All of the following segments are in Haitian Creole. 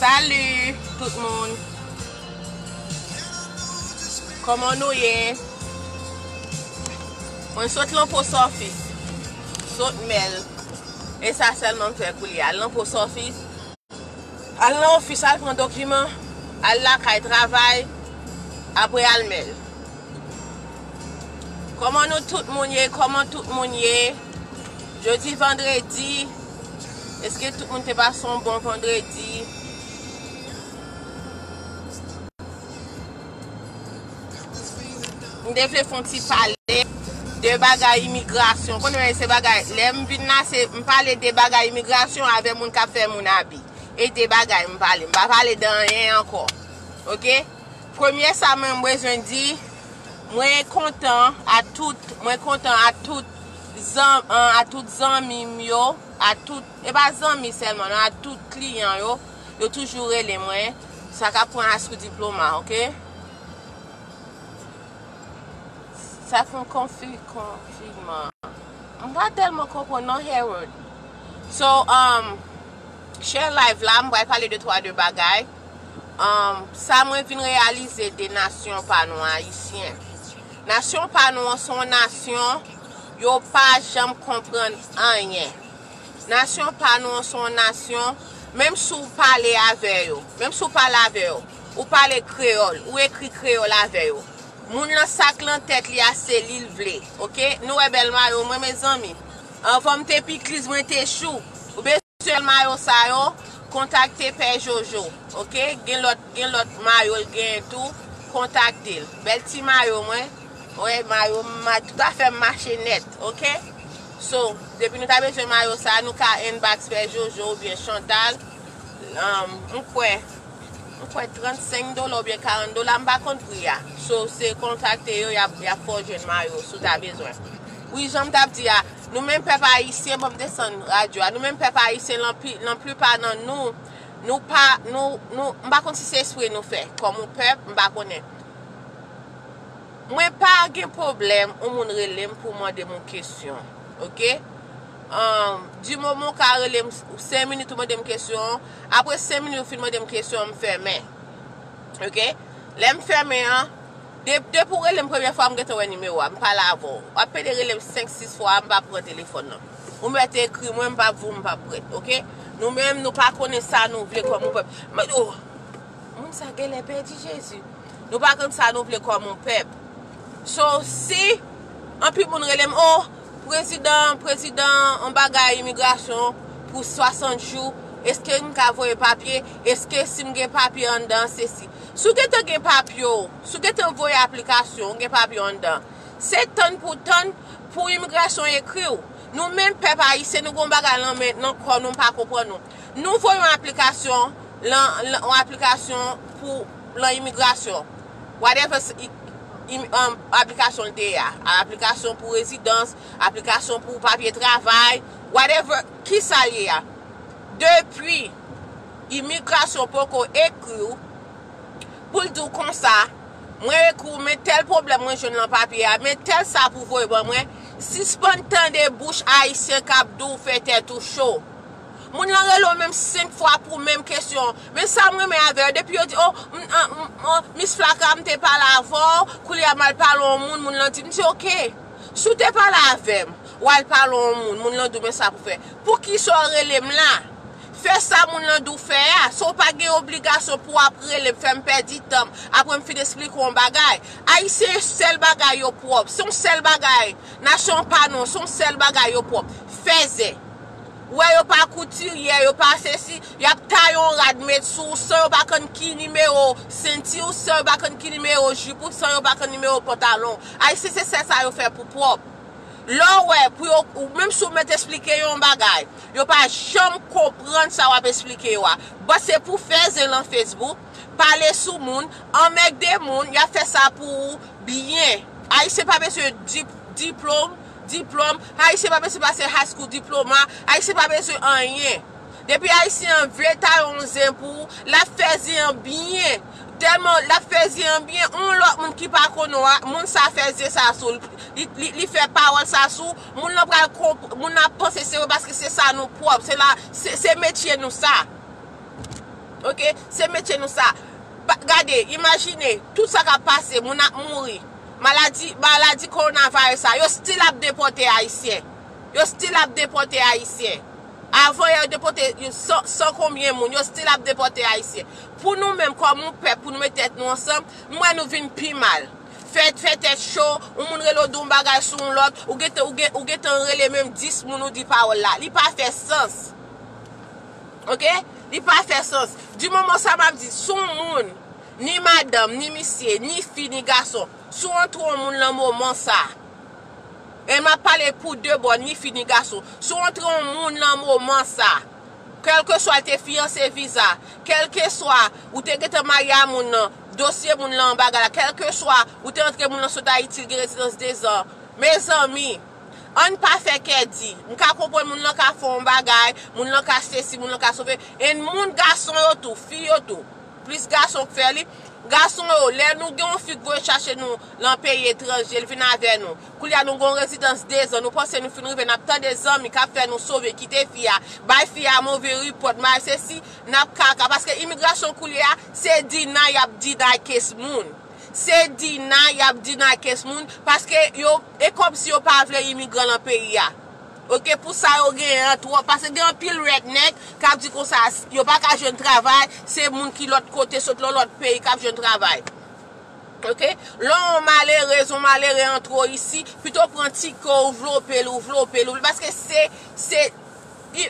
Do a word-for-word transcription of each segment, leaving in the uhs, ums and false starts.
Salut tout moun. Kòman nou ye? Mwen sot lan post office. Sot mèl. E sa sèlman m fè koulye a. Al lan post office. Al lan ofis, al pran dokiman. Al lakay travay. Apre al mèl. Kòman nou tout moun ye? Kòman tout moun ye? Jodi vandredi. Èske tout moun te pase yon bon vandredi? M te vle fè yon ti pale de bagay imigrasyon. Konnen se bagay, lè m vin la, se m pale de bagay imigrasyon avè moun k ap fè moun abi. E de bagay m pale. M pa pale de anyen ankò. Oke? Premye sa mwen m bezwen di, mwen kontan a tout, mwen kontan a tout zan, a tout zanmi m yo, a tout, e pa zanmi sèlman, non, a tout kliyan yo, yo toujou rele mwen, sa k ap pran askou diploma, oke? Sa fè yon konfi-, konfiman. M pa tèlman konprann non, Harold. So, um, share live la, m pral pale de twa de bagay. Um, sa mwen vin reyalize de nasyon pa nou ayisyen. Nasyon pa nou an se yon nasyon, yo pa janm konprann anyen. Nasyon pa nou an se yon nasyon, menm si w pale avè yo, menm si w pale avè yo, ou pale kreyòl, ou ekri kreyòl avè yo. Moun lan sa k lan tèt li a se li l vle, oke? Nou wè bèl mayo mwen, mezanmi. Anvan m te pikliz, mwen te chou. Ou bezwen bèl mayo sa yo, kontakte Pè Jojo, oke? Gen lòt, gen lòt mayo l genyen tou, kontakte l. Bèl ti mayo mwen, wè mayo m ma-, tout afè m mache nèt, oke? So, depi nou ta bezwen mayo sa, nou ka inbox Pè Jojo oubyen Chantal. Um, m kwè, m kwè trannsenk dola oubyen karant dola, m pa konn pri a. So, se kontakte yo, y ap, y ap fè w jwenn mayo si w ta bezwen. Wi, jan m t ap di a, nou menm pèp ayisyen, ban m desann radyo a, nou menm pèp ayisyen, lanpi-, lanplipa nan nou, nou pa, nou, nou, m pa konn si se espre nou fè, kòm yon pèp, m pa konnen. Mwen pa gen pwoblèm yon moun rele m pou mande m yon kesyon, oke? Ahn, di moman w ka rele m senk minit ou mande m kesyon, apre senk minit ou fin mande m kesyon, m fèmen, oke? Lè m fèmen an, de-, depi w rele m premye fwa, m gentan wè nimewo a, m pale avè w. W ap pede rele m senk, sis fwa, m p ap pran telefòn nan. Ou mèt ekri mwen, m p ap voye, m p ap prèt, oke? Nou menm, nou pa konnen sa nou vle kòm yon pèp. Men, oh, moun sa genlè pèdi Jezi. Nou pa konn sa nou vle kòm yon pèp. So, si anpil moun rele m, oh, prezidan, prezidan, yon bagay imigrasyon pou swasant jou, èske m ka voye papye, èske si m gen papye anndan, sesi. Si w gentan gen papye w, si w gentan voye aplikasyon, w gen papye w anndan, se tann pou tann pou imigrasyon ekri w. Nou menm pèp ayisyen, nou gen yon bagay nan men, nan kò nou, m pa konprann nou. Nou voye yon aplikasyon, lan, lan, yon aplikasyon pou, lan imigrasyon. Whatever, s-, i-, im-, um, aplikasyon l te ye a. Aplikasyon pou rezidans, aplikasyon pou papye travay, whatever, kisa l ye a. Depi imigrasyon poko ekri w, pou l di w konsa, mwen ekri w, men tèl pwoblèm mwen jwenn lan papye a, men tèl sa pou voye ban mwen, sispann tande bouch ayisyen k ap di w fè tèt ou cho. Moun lan rele w menm senk fwa pou menm kesyon. Men sa m renmen avè yo, depi yo di, oh, m, m, m, oh, Miss Flacra, m te pale avè w, koulye a m al pale yon moun, moun lan di m, m di, oke. Si w te pale avè m, w al pale yon moun, moun lan di w men sa pou fè. Poukisa w rele m la? Fè sa moun lan di w fè a. Si w pa gen obligasyon pou w ap rele m, fè m pèdi tan m, apre m fin esplike w yon bagay. Ayisyen, sèl bagay yo pwòp. Se yon sèl bagay. Nasyon pa nou, se yon sèl bagay yo pwòp. Fèzè. Ou wè yo pa koutiryè, yo pa sesi, y ap taye yon rad met sou ou san yo pa konn ki nimewo senti w, san yo pa konn ki nimewo jip ou, san yo pa konn nimewo pantalon w. Ayisyen se sèl sa yo fè pou pwòp. Lè w wè, pou yo, ou menm si w mèt esplike yo yon bagay, yo pa janm konprann sa w ap esplike yo a. Bon, se pou fè zen lan Facebook, pale sou moun, anmègde moun, y ap fè sa pou ou byen. Ayisyen pa bezwen dip-, diplòm, diplòm. Ayisyen pa bezwen pase high school diploma. Ayisyen pa bezwen anyen. Depi Ayisyen an vle taye yon zen pou ou, l ap fè zen an byen. Tèlman l ap fè zen an byen, yon lòt moun ki pa konnen w a, moun sa fè zen sa sou l, li, li, li fè pawòl sa sou, moun nan pral konp-, moun nan ap panse se vre paske se sa nou pwòp, se la, se, se metye nou sa. Ok, se metye nou sa. Gade, imajine, tout sa k ap pase, moun ap mouri. Maladi, maladi kowonavirus sa, yo still ap depòte Ayisyen. Yo still ap depòte Ayisyen. Avan yè, yo depòte san, san konbyen moun, yo still ap depòte Ayisyen. Pou nou menm, kòm yon pèp, pou nou met tèt nou ansanm, m wè nou vin pi mal. Fè, fè tèt cho, yon moun rele w di yon bagay sou yon lòt, ou gentan, ou gen, ou gentan rele menm dis moun ou di pawòl la. Li pa fè sans. Ok? Li pa fè sans. Di moman sa m ap di, si yon moun, ni madanm, ni misye, ni fi, ni gason, si w antre yon moun lan moman sa, e m ap pale pou de bò, ni fi, ni gason, si w antre yon moun lan moman sa, kèlkeswa l te fiyanse viza, kèlkeswa ou te gentan marye a moun nan, dosye moun lan bagay la, kèlkeswa ou te antre moun lan sot Ayiti, l gen rezidans dezan, mezanmi, ann pa fè kè di. M ka konprann moun lan ka fè yon bagay, moun lan ka sesi, moun lan ka sove. E moun gason yo tou, fi yo tou. Plis gason k fè li. Gason yo, lè nou gen yon fi k voye chache nou lan peyi etranje, l vin avè nou. Koulye a nou gen yon rezidans dezan, nou panse nou fin rive, n ap tande zanmi k ap fè nou sove, kite fi a, bay fi a move report, bay sesi, n ap kaka. Paske imigrasyon koulye a, se deny y ap deny kes moun. Se deny y ap deny kes moun, paske yo, e kòmsi yo pa vle imigran lan peyi a. Ok, pou sa yo genyen an twòp, paske gen anpil redneck k ap di konsa, yo pa ka jwenn travay, se moun ki lòt kote, sot lan lòt peyi k ap jwenn travay. Ok? Lè yon malerez, yon malere antre w isi, pito pran ti ke w vlope l, ou vlope l, ou, paske se, se, i,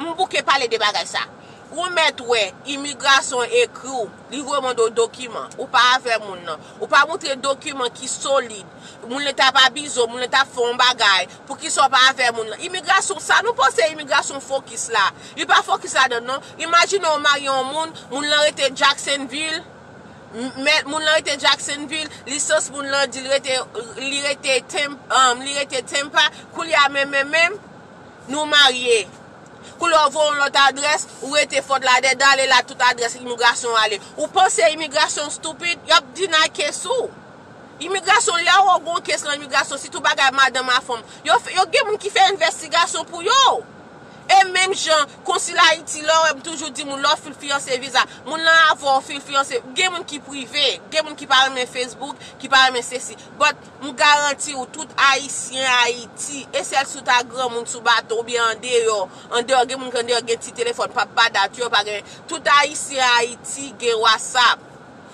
m bouke pale de bagay sa. Ou mèt wè, imigrasyon ekri w, li voye mande w dokiman, ou pa avè moun nan, ou pa montre dokiman ki solid, moun nan t ap abize w, moun nan t ap fè yon bagay, poukisa w pa avè moun nan? Imigrasyon, sa nou panse imigrasyon fokis la? Li pa fokis ladan non. Imajine w marye yon moun, moun lan rete Jacksonville, men moun lan rete Jacksonville, lisans moun lan di l rete, li rete Tampa, um, li rete Tampa, koulye a menm, menm, menm, nou marye. Koulye a w voye yon lòt adrès, ou rete Fort Lauderdale, e la tout adrès imigrasyon ale. Ou panse imigrasyon stupid? Y ap deny case ou. Imigrasyon, lè w gen yon case lan imigrasyon, sitou bagay madanm a fanm, yo, yo gen moun ki fè envestigasyon pou yo. E menm jan, konsil Ayiti, lè w wè m toujou di moun, lè w fin fiyanse viza, moun lan avè w fin fiyanse, gen moun ki prive, gen moun ki pa renmen Facebook, ki pa renmen sesi. But, m garanti w, tout Ayisyen Ayiti, e sèl si w ta granmoun sou bato oubyen andeyò, andeyò, gen moun ki andeyò gen ti telefòn, p ap ba dat yo, pa gen, tout Ayisyen Ayiti gen WhatsApp.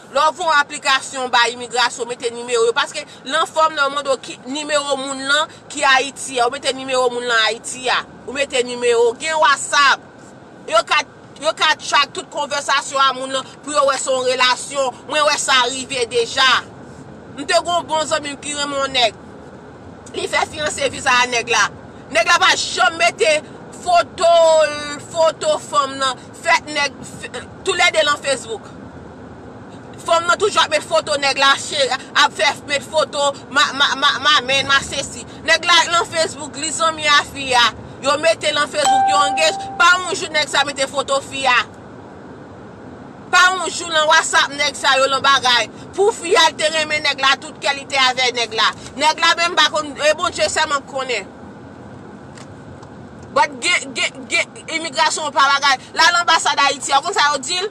Lè w voye yon aplikasyon bay imigrasyon, mete nimewo yo, paske lan fòm nan yo mande w ki nimewo moun lan ki Ayiti a, ou mete nimewo moun lan Ayiti a, ou mete nimewo, gen WhatsApp. Yo ka, yo ka track tout konvèsasyon a moun lan pou yo wè se yon relasyon. Mwen wè sa rive deja. M te gen yon bon zanmi m ki renmen yon nèg. Li fè fiyanse viza a nèg la. Nèg la pa janm mete foto l, foto fanm nan, fèt nèg, f-, toulède lan Facebook. Fanm nan toujou ap met foto nèg la, che-, ap fè met foto ma, ma, ma, ma men, ma sesi. Nèg la lan Facebook, li zanmi a fi a. Yo mete lan Facebook, yo engage. Pa yon jou nèg sa mete foto fi a. Pa yon jou lan WhatsApp nèg sa yo lan bagay. Pou fi a, li te renmen nèg la, tout kè li te avè nèg la. Nèg la menm pa konn, e Bondye sèlman k konnen. But gen, gen, gen, imigrasyon pa bagay. La, lanbasad Ayiti a, ou konn sa yo di l?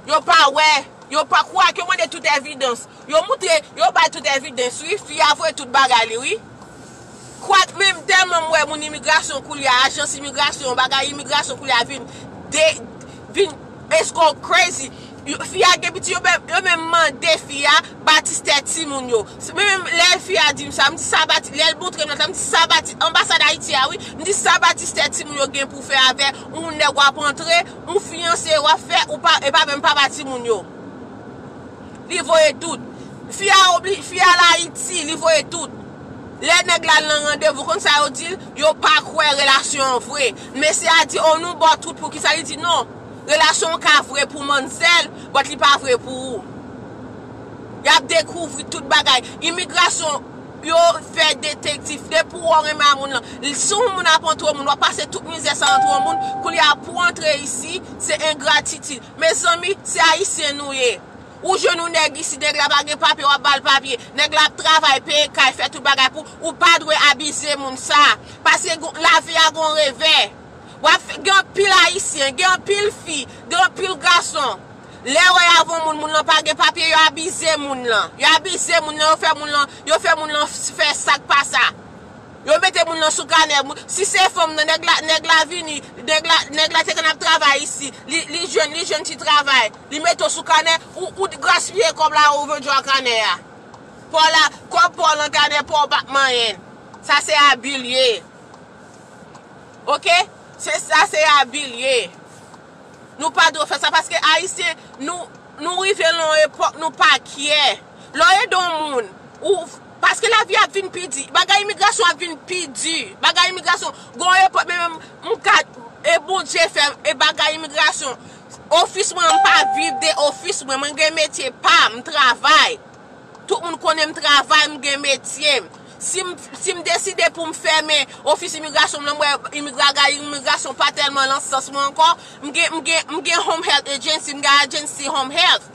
Yo pa wè. Yo pa kwè, yo mande tout evidans. Yo moutre, yo bay tout evidans, wi. Fi a voye tout bagay li, wi. Kwak menm tèlman m wè moun imigrasyon koulye a, ajans imigrasyon, bagay imigrasyon koulye a vin de, vin escrow crazy. Yo, fi a gen pitit, yo menm, yo menm mande fi a batistè timoun yo. Menm lè fi a di m sa, m di sa bati, lè l montre m la, m di sa bati, anbasad Ayiti a, wi. M di sa batistè timoun yo gen pou fè avè yon nèg w ap antre, yon fiyanse w ap fè, ou pa, e pa menm papa timoun yo. Li voye tout. Fi a obli-, fi a al Ayiti, li voye tout. Lè nèg la al nan randevou, konn sa yo di l? Yo pa kwè relasyon an vre. Mesye a di, "Oh, nou ba w tout, poukisa?" Li di, "Non, relasyon an ka vre pou manzèl, but li pa vre pou ou." Y ap dekouvri tout bagay. Imigrasyon, yo fè detektif. Depi w renmen a moun lan, si yon moun ap antre yon moun, w ap pase tout mizè sa antre yon moun, koulye a pou w antre isi, se engratitid. Mezanmi, se Ayisyen nou ye. Ou jwenn yon nèg isi, nèg la pa gen papye, w ap ba l papye. Nèg la ap travay, peye kay, fè tout bagay pou ou, pa dwe abize moun sa. Paske gon, lavi a gon revè. W ap fè, gen anpil Ayisyen, gen anpil fi, gen anpil gason. Lè yo wè y avè yon moun, moun lan pa gen papye, yo abize moun lan. Yo abize moun lan, yo fè moun lan, yo fè moun lan fè sa k pa sa. Yo mete moun lan sou kanè. Si se fanm nan, nèg la, nèg la vini, nèg la, nèg la te konn ap travay isi. Li, li jwenn, li jwenn ti travay. Li mete w sou kanè, ou, ou gaspiye kòb la, ou vin jwe kanè a. Paw la, kòb paw lan kanè paw pa manyen. Sa se abi l ye. Oke? Se sa, se abi l ye. Nou pa dwe fè sa paske Ayisyen, nou, nou rive nan yon epòk nou pa kyè. Lè w ede yon moun, ou, paske lavi ap vin pi di, bagay imigrasyon ap vin pi di. Bagay imigrasyon, gon epòk, men m ka, e Bondye fè, e bagay imigrasyon. Ofis mwen, m pa viv de ofis mwen, mwen gen metye pa m, m travay. Tout moun konnen m travay, m gen metye m. Si m, si m deside pou m fèmen ofis imigrasyon m nan, m wè imigra-, imigrasyon pa tèlman nan sans mwen ankò, m gen, m gen, m gen Home Health Agency, m gen agency Home Health.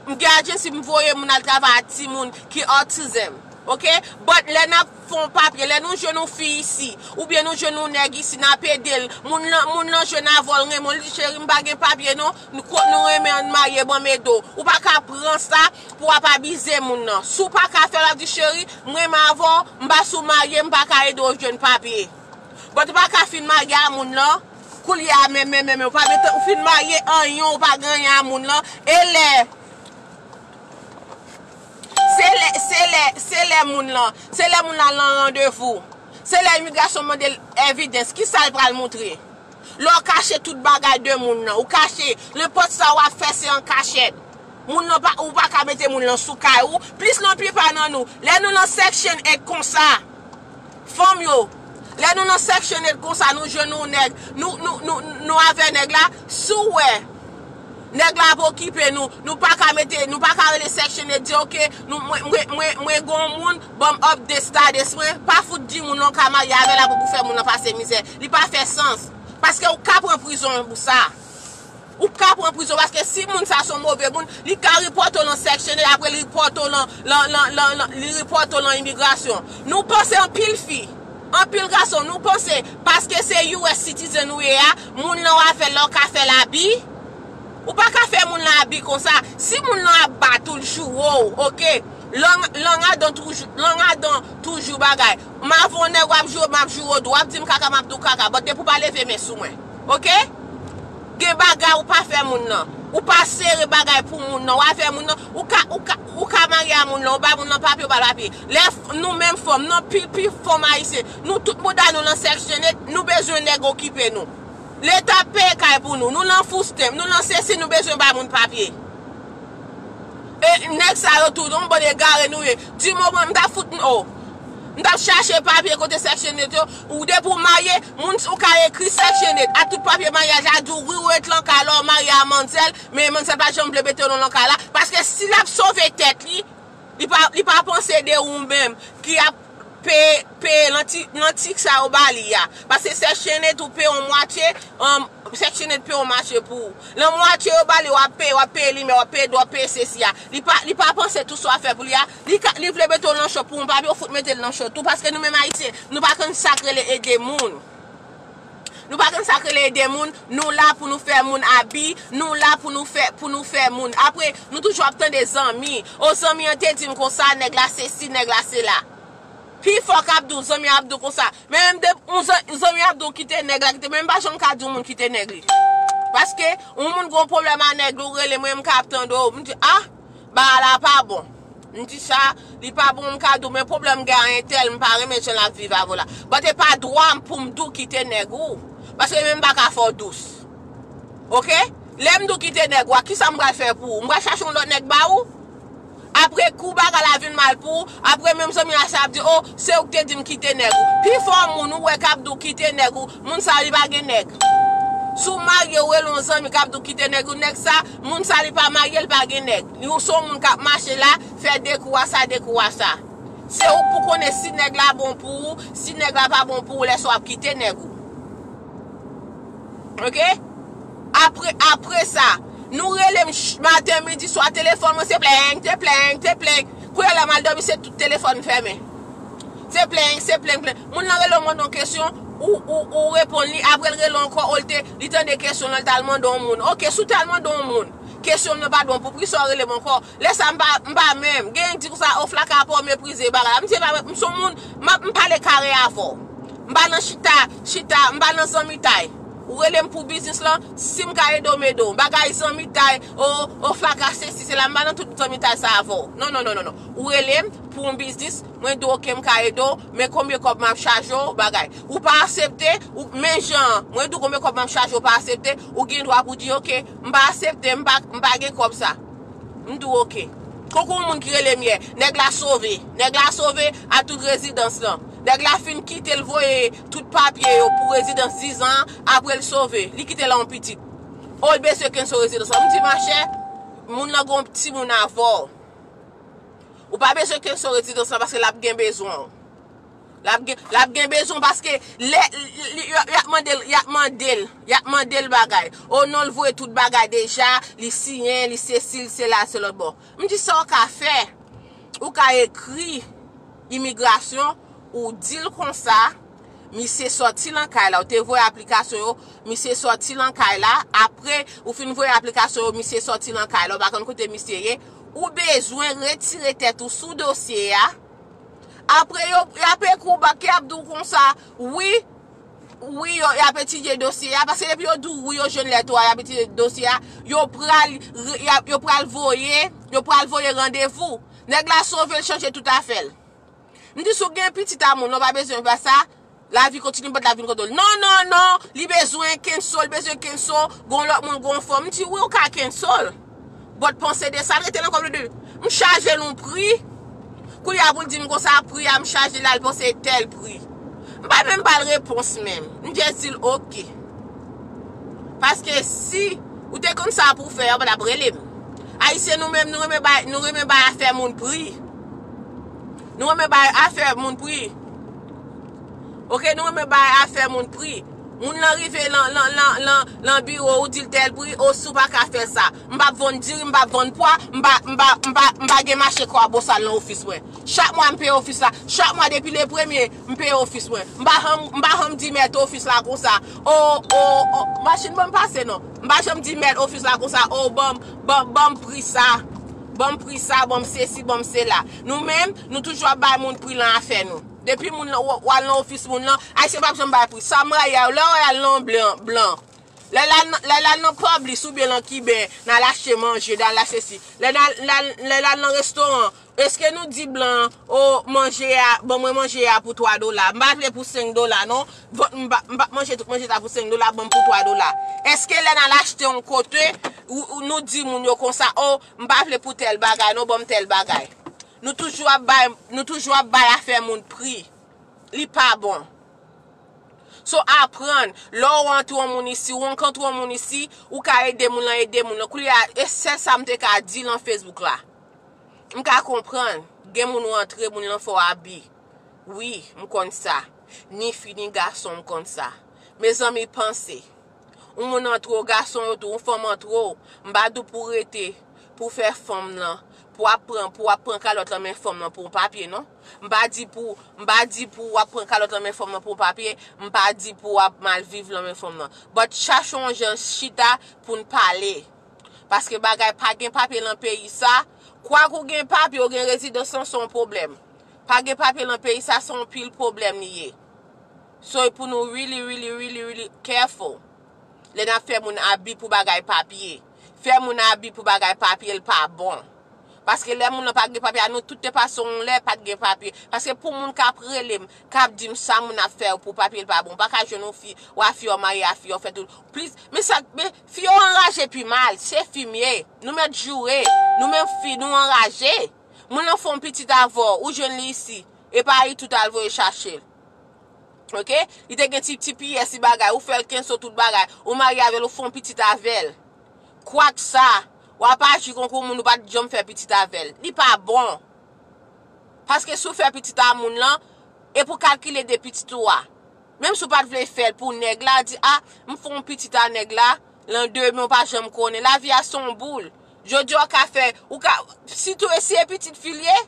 M gen agency, m voye moun al travay ak timoun ki autism. Oke? But lè n ap fè yon papye, lè nou jwenn yon fi isi, oubyen nou jwenn yon nèg isi, n ap ede l. Moun lan, moun lan jwenn avè w, l renmen w, li di, cheri, m pa gen papye non, nou, kot nou renmen ann marye, ban m ede w. Ou pa ka pran sa pou w ap abize moun nan. Si w pa ka fè l, w ap di, cheri, m renmen avè w, m pa sou marye, m pa ka ede w jwenn papye. But ou pa ka fin marye a moun lan, koulye a menm, menm, menm, ou pa mete, ou fin marye anyen, ou pa gen anyen a moun lan, e lè, se lè, se lè, se lè moun lan, se lè moun lan nan randevou, se lè imigrasyon mande l evidence, ki sa l pral montre? Lè w kache tout bagay de moun nan, ou kache, nenpòt sa w ap fè se an kachèt. Moun nan pa, ou pa ka mete moun lan sou kay ou, plis lanplipa nan nou. Lè nou nan Section eight konsa, fanm yo, lè nou nan Section eight konsa, nou jwenn yon nèg, nou, nou, nou, nou avè nèg la, si w wè, nèg la ap okipe nou, nou pa ka mete, nou pa ka rele Section eight, di, oke, nou, mwen, mwen, mwen, mwen gon moun, ban m update status mwen, pa fout di moun nan w ka marye avè l apre pou fè moun nan pase mizè. Li pa fè sans. Paske ou ka pran prizon pou sa. Ou ka pran prizon paske si moun sa se yon move moun, li ka ripòte w nan Section eight, apre li ripòte w nan, nan, nan, nan, nan, li ripòte w nan imigrasyon. Nou panse anpil fi, anpil gason, nou panse paske se U S citizen ou ye a, moun nan w avè l la, w ka fè l abi. Ou pa ka fè moun lan abi konsa. Si moun lan ap bat ou, l joure w, oke? Lang, lang adan toujou, lang adan toujou bagay. M avè w nèg, w ap joure m, m ap joure w tou. W ap di m kaka, m ap di w kaka. But depi w pa leve men sou mwen. Oke? Gen bagay ou pa fè moun nan. Ou pa sere bagay pou moun nan. W avè moun nan. Ou ka, ou ka, ou ka marye a moun lan. Ou bay moun lan papye, ou pa l papye. Lè f-, nou menm fanm, nan pi, pi fanm ayisyen. Nou tout bouda nou nan Section eight, nou bezwen nèg okipe nou. Leta ap peye kay pou nou. Nou nan food stamp, nou nan sesi, nou bezwen bay moun papye. E nèg sa yo tou, yon bann egare nou ye. Di moman m t ap fout, oh. M t ap chache papye kote Section eight yo. Ou depi w marye, moun ou ka ekri Section eight a tout papye maryaj la, di w wi ou ret lan kay la, w marye a manzèl, men manzèl pa janm vle mete w nan lan kay la. Paske si l ap sove tèt li, li pa, li pa panse de ou menm ki ap peye, peye nan ti, nan ti sa yo ba li a. Paske Section eight ou peye yon mwatye, um, Section eight peye yon mwatye pou ou. Nan mwatye yo ba li, w ap peye, w ap peye limyè, w ap peye dlo, w ap peye sesi a. Li pa, li pa panse tout sa w ap fè pou li a. Li ka, li vle mete w nan cho pou yon papye, ou fout mete l nan cho tou. Paske nou menm Ayisyen, nou pa konn sa k rele ede moun. Nou pa konn sa k rele ede moun, nou la pou nou fè moun abi, nou la pou nou fè, pou nou fè moun. Apre, nou toujou ap tande zanmi. O, zanmi an te di m konsa, nèg la sesi, nèg la sela. Pi fò k ap di w, zanmi ap di w konsa. Men menm de, yon zan-, zanmi ap di w kite nèg la, kite, men m pa janm ka di yon moun kite nèg li. Paske, yon moun gon pwoblèm a nèg li, ou rele mwen, m ka ap tande w. M di, ah, bagay la pa bon. M di sa, li pa bon, m ka di w, men pwoblèm gen a entèl, m pa renmen jan l ap viv avè w la. But e pa dwa m pou m di w kite nèg ou. Paske menm m pa ka fè w dous. Oke? Lè m di w kite nèg ou a, kisa m pral fè pou ou? M pral chache yon lòt nèg ba ou? Apre kou bagay la vin mal pou ou, apre menm zanmi a sa ap di, oh, se ou k te di m kite nèg ou. Pi fò moun ou wè k ap di w kite nèg ou, moun sa li pa gen nèg. Si w marye, ou rele yon zanmi k ap di w kite nèg ou, nèg sa, moun sa li pa marye, li pa gen nèg. Li se yon moun k ap mache la, fè de kou a sa, de kou a sa. Se ou k pou konnen si nèg la bon pou ou, si nèg la pa bon pou ou, lè sa w ap kite nèg ou. Oke? Apre, apre sa, nou rele m ch-, maten, midi, swa, telefòn mwen se pleng, te pleng, te pleng. Kounye a lè m al dòmi, se tout telefòn fèmen. Se pleng, se pleng, pleng. Moun nan rele w mande w kesyon, ou, ou, ou reponn li, apre l rele w ankò, o l te, li tande kesyon l, l t al mande yon moun. Oke, si w t al mande yon moun, kesyon l nan pa t bon, pou ki sa w rele m ankò? Lè sa m pa, m pa menm. Gen yon ki di konsa, o Flaka pa w meprize bagay la. M di, e pa, m se yon moun, m ap, m pale kare avè w. M pa nan chita, chita, m pa nan zanmitay. Ou rele m pou biznis lan, si m ka ede w, m ede w. Bagay zanmitay, o, o Flaka sesi, sela, m pa nan tout zanmitay sa avè w. Non, non, non, non, non. Ou rele m pou yon biznis, mwen di w, oke, m ka ede w, men konbyen kòb m ap chaje w, bagay. Ou pa aksepte, ou, men jan, mwen di w konbyen kòb m ap chaje w, ou pa aksepte, ou gen dwa pou di, oke, m pa aksepte, m pa, m pa gen kòb sa. M di w, oke. Konkou yon moun ki rele m yè, nèg la sove. Nèg la sove a tout rezidans lan. Nèg la fin kite l voye tout papye yo pou rezidans diz an, apre l sove. Li kite l a yon pitit. O, l bezwen kenso rezidans lan. M di, machè, moun nan gen yon timoun avè w. Ou pa bezwen kenso rezidans lan paske l ap gen bezwen w. L ap gen, l ap gen bezwen paske lè, li, li, y ap mande l, y ap mande l, y ap mande l bagay. O non, l voye tout bagay deja, li siyen, li sesi, li sela, se lòt bò. M di sa w ka fè. Ou ka ekri imigrasyon, ou di l konsa, misye sòti nan kay la, ou te voye aplikasyon yo, misye sòti nan kay la, apre ou fin voye aplikasyon yo, misye sòti nan kay la, ou pa konn kote misye ye, ou bezwen retire tèt ou sou dosye a. Apre yo, y ap ekri w bak, y ap di w konsa, wi, wi, yo, y ap etidye dosye a, paske depi yo di w wi, yo jwenn lèt ou a, y ap etidye dosye a, yo pral, re- y ap- yo pral voye, yo pral voye randevou. Nèg la sove l, chanje tout afè l. M di, si w gen pitit a moun, ou pa bezwen fè sa, lavi kontinye, bat lavi kontinye. Non, non, non, li bezwen kenso, li bezwen kenso, gon lòt moun, gon fanm. M di, wi, ou ka kenso l. But panse de sa, l rete nan kòb li de. M chaje l yon pri. Kounye a pou l di m konsa, pri a, m chaje l al panse tèl pri. M pa menm ba l repons menm. M just di l, oke. Paske si ou te konn sa pou w fè, ou pa t ap rele m. Ayisyen nou menm, nou renmen bay, nou renmen bay afè moun pri. Nou renmen bay afè moun pri. Oke, nou renmen bay afè moun pri. Moun nan rive lan, lan, lan, lan, lan biwo, ou di l tèl pri, o, si w pa ka fè sa. M p ap vann diri, m p ap vann pwa, m pa, m pa, m pa, m pa gen mache kwabosal nan ofis mwen. Chak mwa m peye ofis la. Chak mwa depi le premye, m peye ofis mwen. M pa janm, m pa janm di mèt ofis la konsa. O, o, o, machin ban m pase non. M pa janm di mèt ofis la konsa. O, ban m, ban, ban m pri sa. Ban m pri sa, ban m sesi, ban m sela. Nou menm, nou toujou ap bay moun pri lan afè nou. Depi moun lan, w, w al nan ofis moun lan, Ayisyen p ap janm bay pri. Sa m rayi a yo, lè w al nan blan, blan. Lè l al nan, lè l al nan Publix oubyen nan Kiben, n al achte manje, n al achte si. Lè n al, lè l al, lè l al nan restoran, èske nou di blan an, o, manje a, ban mwen manje a pou twa dola? M pa vle pou senk dola non. Vant m pa, m p ap manje tout manje sa pou senk dola, ban m pou twa dola. Èske lè n al achte yon kote, ou, ou nou di moun yo konsa, o, m pa vle pou tèl bagay non, ban m tèl bagay? Nou toujou ap bay, nou toujou ap bay afè moun pri. Li pa bon. So, aprann, lè w rankontre yon moun isi, ou rankontre yon moun isi, ou ka ede moun lan, ede moun lan. Koulye a, e sèl sa m te ka di lan Facebook la. M ka konprann, gen moun ou rantre, moun lan fè w abi. Wi, m konn sa. Ni fi, ni gason, m konn sa. Mezanmi, panse. Yon moun antre w, gason yo tou, yon fanm antre w, m pa di w pou w rete, pou w fè fanm lan, pou w ap pran, pou w ap pran kalòt lan men fanm lan pou yon papye, non. M pa di pou, m pa di pou w ap pran kalòt lan men fanm lan pou yon papye, m pa di pou w ap mal viv lan men fanm lan. But chache yon jan chita pou n pale. Paske bagay pa gen papye lan peyi sa, kwak ou gen papye, ou gen rezidans lan, se yon pwoblèm. Pa gen papye lan peyi sa, se yon pil pwoblèm li ye. So, e pou nou really, really, really, really careful. Lè n ap fè moun abi pou bagay papye. Fè moun abi pou bagay papye, l pa bon. Paske lè moun nan pa gen papye, a nou tout te pase yon lè pa t gen papye. Paske pou moun k ap rele m, k ap di m sa moun ap fè pou papye, l pa bon. Ou pa ka jwenn yon fi, w a fi w marye a fi w fè tout. Plis, men sa, men fi yo anraje pi mal, se fi m ye. Nou mèt joure, nou menm fi, nou anraje. Moun nan fè yon pitit avè w, ou jwenn li isi. E pa Ayiti w t al voye chache l. Oke? Li te gen ti, ti piyès, ti bagay. Ou fè l kenso tout bagay. Ou marye avè l, ou fè yon pitit avè l. Kwak sa, w ap aji konkou moun ou pa t janm fè pitit avè l. Li pa bon. Paske si w fè pitit a moun lan, e pou kalkile de pitit ou a. Menm si w pa t vle fè l pou nèg la, di, a, m fè yon pitit a nèg la, landemen w pa janm konnen. Lavi a se yon boul. Jodi a w ka fè, ou ka, sitou e si e pitit fi l ye,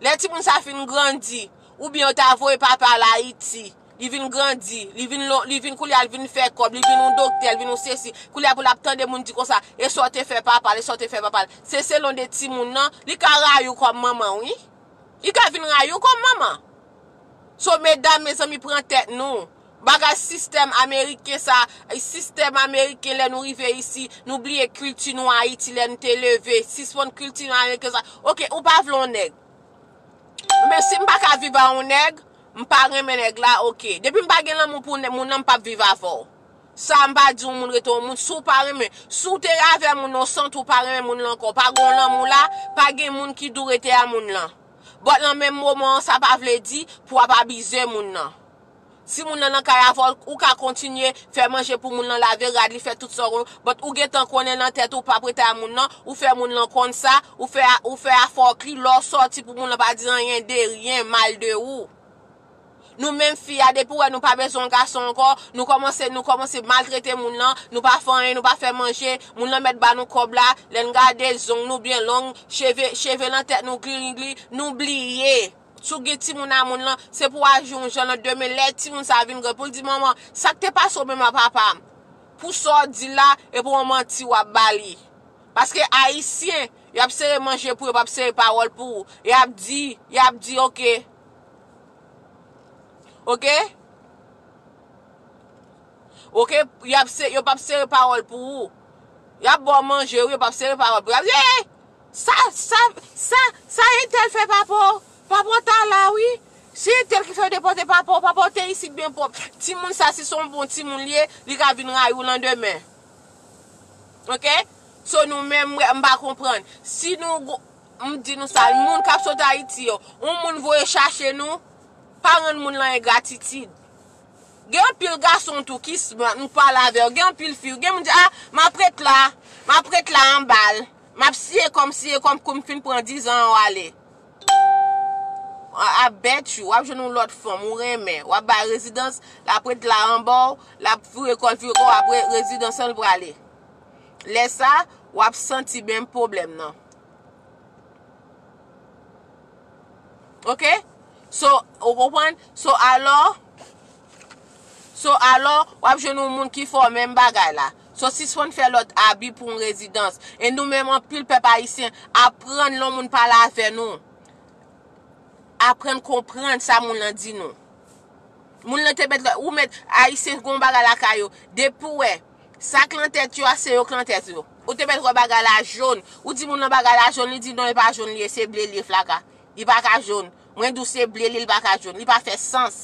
lè timoun sa fin grandi, oubyen yo ta voye papa l Ayiti, Li vin grandi, li vin lon, li vin koulye a, li vin fè kòb, li vin yon doktè, li vin yon sesi. Koulye a pou l ap tande moun di konsa, e sa w te fè papa l, e sa w te fè papa l. Se selon de timoun nan, li ka rayi w kòm manman, wi. Li ka vin rayi w kòm manman. So, medam, mezanmi, pran tèt nou. Bagay sistèm ameriken sa, sistèm ameriken lè nou rive isi, nou bliye kilti nou Ayiti lè nou te leve. Sispann kilti nou ameriken sa. Oke, ou pa vle yon nèg. Men si m pa ka viv a yon nèg, m pa renmen nèg la, oke. Depi m pa gen lanmou pou nè-, moun nan, m p ap viv avè w. Sa m pa di yon moun rete yon moun, si w pa renmen, si w te avè moun nan, w santi w pa renmen moun lan ankò, pa gen lanmou la, pa gen moun ki dou rete a moun lan. But nan menm moman an, sa pa vle di pou w ap abize moun nan. Si moun lan nan kay avè w, ou ka kontinye fè manje pou moun lan, lave rad li, fè tout sa w konn, but ou gentan konnen nan tèt ou p ap rete a moun nan, ou fè moun lan konn sa, ou fè, ou fè afè w ak li, lè w sòti pou moun lan pa di anyen de ryen mal de ou. Nou menm fi a, depi w wè nou pa bezwen yon gason ankò, nou kòmanse, nou kòmanse maltrete moun lan, nou pa fè anyen, nou pa fè manje, moun lan mèt ba nou kòb la, lè n gade zong nou byen long, cheve, cheve nan tèt nou gligligli, nou bliye. Si w gen timoun a moun lan, se pou w aji yon jan nan demen, lè timoun sa a vin gran, pou l di, "Manman, sa k te pase w menm a papa m?" Pou sa w di la, e pou yon manti w ap ba li. Paske Ayisyen, y ap sere manje pou yo, p ap sere pawòl pou ou. Y ap di, y ap di, oke. Oke? Oke, y ap se, yo p ap sere pawòl pou ou. Y ap ba w manje, wi, yo p ap sere pawòl pou ou. Y ap di, "Hey! Sa, sa, sa, sa entèl fè papa w? Papa w ta la, wi. Se entèl ki fè yo depòte papa w. Papa w te isit byen pwòp." Timoun sa, si se yon bon timoun li ye, li ka vin rayi w landemen. Oke? So, nou menm, mwen, m pa konprann. Si nou go-, m di nou sa, moun k ap sot Ayiti yo, yon moun voye chache nou, pa rann moun lan engratitid. Gen anpil gason tou ki smart, m pale avè yo. Gen anpil fi, gen moun di, "Ah, m ap ret la, m ap ret la anba l. M ap siye kòm, siye kòm, kou m fin pran dizan an, w ale." I, I bet you, w ap jwenn yon lòt fanm, ou renmen, w ap bay rezidans, l ap ret la anba w, l ap vire kò l, vire kò, apre rezidans lan l prale. Lè sa, w ap santi menm pwoblèm nan. Oke? So, ou konprann? So, alò, so, alò, w ap jwenn yon moun ki fè w menm bagay la. So, sispann fè lòt abi pou yon rezidans. E nou menm, anpil pèp ayisyen, aprann lè yon moun pale avè nou. Aprann konprann sa moun lan di nou. Moun lan te mèt, ou mèt, ayisyen gen yon bagay lakay yo. Depi w wè, sa k lan tèt yo a, se yo k lan tèt yo. Ou te mèt wè bagay la jòn. Ou di moun lan bagay la jòn, li di non, e pa jòn li ye, se ble li ye flaka. Li pa ka jòn. Mwen di w se ble li, li pa ka jòn. Li pa fè sans.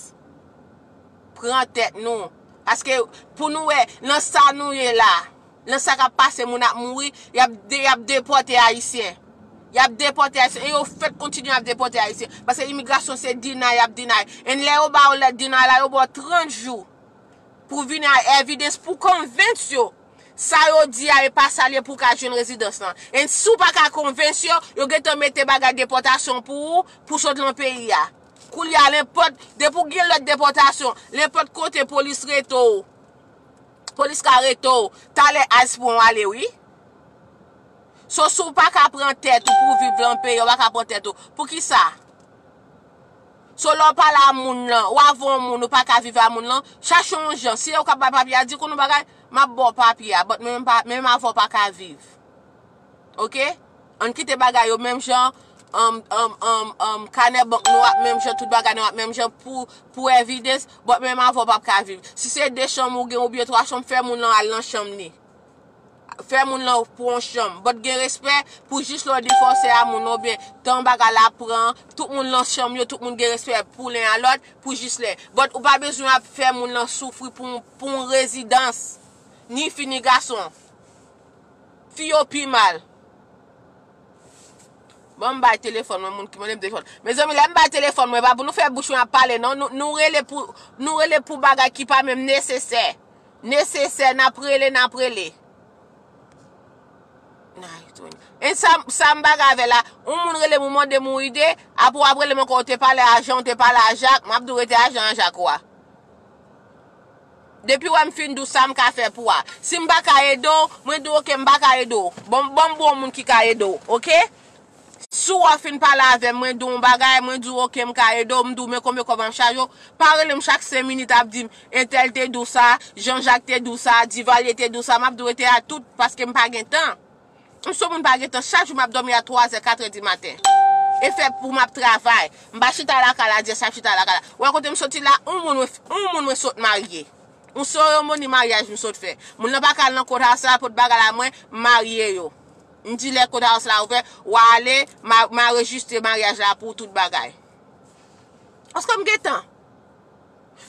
Pran tèt nou. Paske pou nou wè, nan sa nou ye la, nan sa k ap pase, moun ap mouri, y ap de-, y ap depòte ayisyen. Y ap depòte ayisyen. E yo fèk kontinye ap depòte ayisyen. Paske imigrasyon se deny, y ap deny. And lè yo ba yo lèt deny la, yo ba w trant jou pou vini ak evidence, pou convince yo. Sa yo di a e pa sa l ye pou w ka jwenn rezidans lan. And si w pa ka convince yo, yo gentan mete bagay depòtasyon pou ou, pou sot lan peyi a. Koulye a, lenpòt, depi w gen lèt depòtasyon, lenpòt kote polis rete w. Polis ka rete w. Talè ICE pran w ale, wi. So, si w pa ka pran tèt ou pou w viv lan peyi a, w pa ka pran tèt ou. Poukisa? So, lè w pale a moun lan, w avè yon moun, ou pa ka viv a moun lan, chache yon jan. Si e ou k ap bay papye a, di konn yon bagay, m ap ba w papye a, but men m pa, men m avè w pa ka viv. Oke? Ann kite bagay yo menm jan, um, um, um, um, kanè bank nou ap menm jan, tout bagay nou ap menm jan pou, pou evidence, but men m avè w p ap ka viv. Si se de chanm ou gen oubyen twa chanm, fè moun lan al nan chanm li. Fè moun lan pran yon chanm. But gen respè pou jis lè w divòse a moun nan, oubyen tan bagay la pran, tout moun lan chanm yo, tout moun gen respè pou len a lòt, pou jis lè. But ou pa bezwen ap fè moun lan soufri pou, pou yon rezidans. Ni fi, ni gason. Fi yo pi mal. Bon, m bay telefòn mwen, moun ki mande m telefòn. Mezanmi, lè m bay telefòn mwen, pa pou nou fè bouch mwen ap pale, non. Nou, nou rele pou, nou rele pou bagay ki pa menm nesesè. Nesesè, n ap rele, n ap rele. N a retounen. E sa, sa m bagay avè la, yon moun rele m, ou mande m yon ide, apre w ap rele m ankò, ou te pale a Jan, ou te pale a Jak, m ap di w rete a Jan, a Jak ou a. Depi w wè m fin di w sa m ka fè pou w a. Si m pa ka ede w, mwen di w, oke, m pa ka ede w. Bon, bon, bon moun ki ka ede w, oke? Si w fin pale avè m, mwen di w yon bagay, mwen di w, "Oke, m ka ede w," m di w, "Men konbyen kòb m ap chaje w?" Pa rele m chak senk minit ap di m, "Entèl te di w sa, Jean Jacques te di w sa, Divalye te di w sa," m ap di w, "Rete a tout, paske m pa gen tan." M se yon moun pa gen tan, chak jou m ap dòmi a twa zè, kat è di maten. E fè pou m ap travay. M pa chita lakay la, di sa m chita lakay la. Ou wè kote m soti la, yon moun mwen, yon moun mwen sot marye. Yon seremoni maryaj m sot fè. Moun nan pa ka al nan courthouse la pou bagay la, mwen, m marye yo. M di lè courthouse la ouvè, w a ale, m a, m a anrejistre maryaj la pou tout bagay. Èske m gen tan?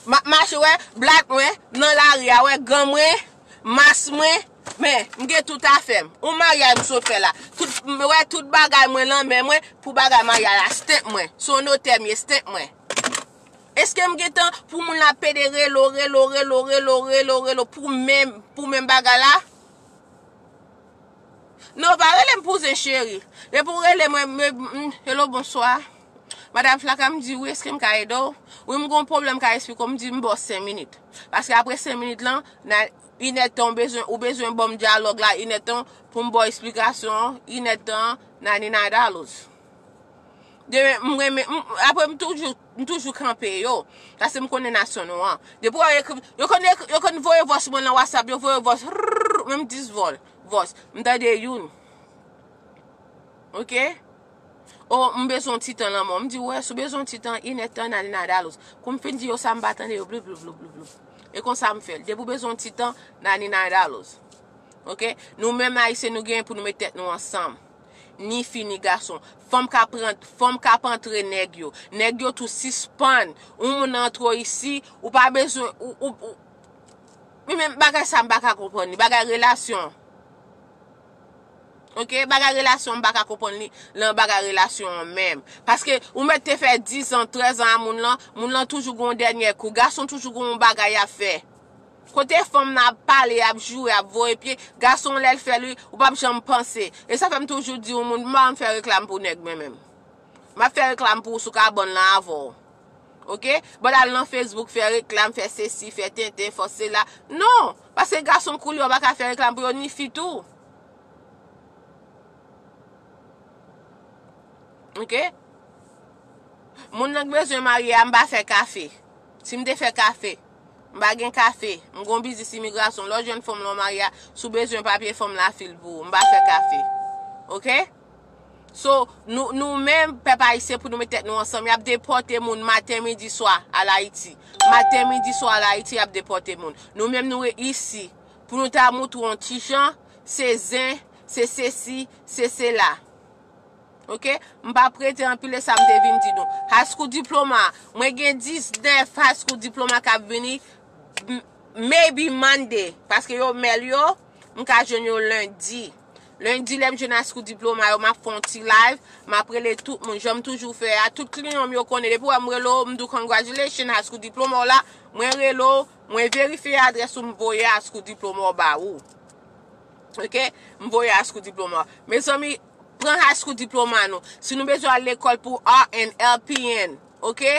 M ap mache, wè, blad mwen, nan lari a, wè, gan mwen, mas mwen, men, m gen tout afè m. Yon maryaj m sot fè la. Tout, m wè, tout bagay mwen lan men mwen, pou bagay maryaj la, stanp mwen. Se yon notè m ye, stanp mwen. Èske m gen tan pou moun la pede relo, relo, relo, relo, relo, relo, pou menm, pou menm bagay la? Non, pa rele m pou zen cheri. Depi w rele mwen, mwen, mm, hello, bonswa. Madanm Flaka, m di, "Wi, èske m ka ede w?" "Wi, m gon pwoblèm, ka esplike w." M di, "M ba w senk minit." Paske apre senk minit lan, nan inèdtan, ou bezwen, ou bezwen ban m dyalòg la, inèdtan, pou m ba w esplikasyon, inèdtan, nani nada lous. Demen, m renmen, m, apre m toujou, m toujou kanpe yo. Paske m konnen nasyon nou an. Depi w ekri, yo konn ekri, yo konn voye vòs mwen nan WhatsApp, yo voye vòs, rrrr, menm dis vòl, vòs. M tande youn. Oke? O, m bezwen yon ti tan lanmò. M di, wè, si w bezwen yon ti tan, inèdtan, nani nada lous. Kou m fin di yo sa, m pa tande yo, bloup, bloup, bloup, bloup, bloup. E konsa m fè l. Depi w bezwen yon ti tan, nani nada lous. Oke? Nou menm Ayisyen, nou gen pou nou met tèt nou ansanm. Ni fi, ni gason. Fanm k ap ran-, fanm k ap antre nèg yo. Nèg yo tou sispann. Yon moun antre w isi, ou pa bezwen, ou, ou, ou, men, men bagay sa m pa ka konprann li. Bagay relasyon. Oke? Bagay relasyon, m pa ka konprann li nan bagay relasyon an menm. Paske ou mèt te fè dis an, trèz an a moun lan, moun lan toujou gon dènyè kou. Gason toujou gon bagay y ap fè. Kote fanm nan ap pale, ap joure, ap voye pye, gason lè l fè li, ou p ap janm panse. E sa fè m toujou di yon moun, m pa janm fè reklam pou nèg mwen menm. M ap fè reklam pou ou sou kabann lan avè w. Oke? Bon, al nan Facebook, fè reklam, fè sesi, fè tenten, fè sela. Non! Paske gason koulye a, ou pa ka fè reklam pou yo, ni fi tou. Oke? Moun nan k bezwen marye a, m pa fè kafe. Si m te fè kafe, m pa gen kafe. M gon biznis imigrasyon. Lè w jwenn fanm lan w marye a, si w bezwen papye, fanm la fil pou ou. M pa fè kafe. Oke? So, nou, nou menm, pèp ayisyen, pou nou met tèt nou ansanm, y ap depòte moun maten, midi, swa, al Ayiti. Maten, midi, swa, al Ayiti, y ap depòte moun. Nou menm, nou isi, pou nou ta moutre w yon ti jan, se zen, se sesi, se sela. Oke? M p ap rete anpil, e sa m te vin di nou. High school diploma, mwen gen diznèf high school diploma k ap vini, m-, maybe Monday, paske yo mail yo, m ka jwenn yo lendi. Lendi, lè m jwenn high school diploma yo, m ap fè yon ti live, m ap rele tout moun, jan m toujou fè a. Tout kliyan m yo konnen, depi w wè m rele w, m di w, "Congratulations, high school diploma w la." Mwen rele w, mwen verifye adrès ou, m voye high school diploma w ba ou. Oke? M voye high school diploma w. Mezanmi, pran high school diploma nou. Si nou bezwen al lekòl pou R N, L P N, oke?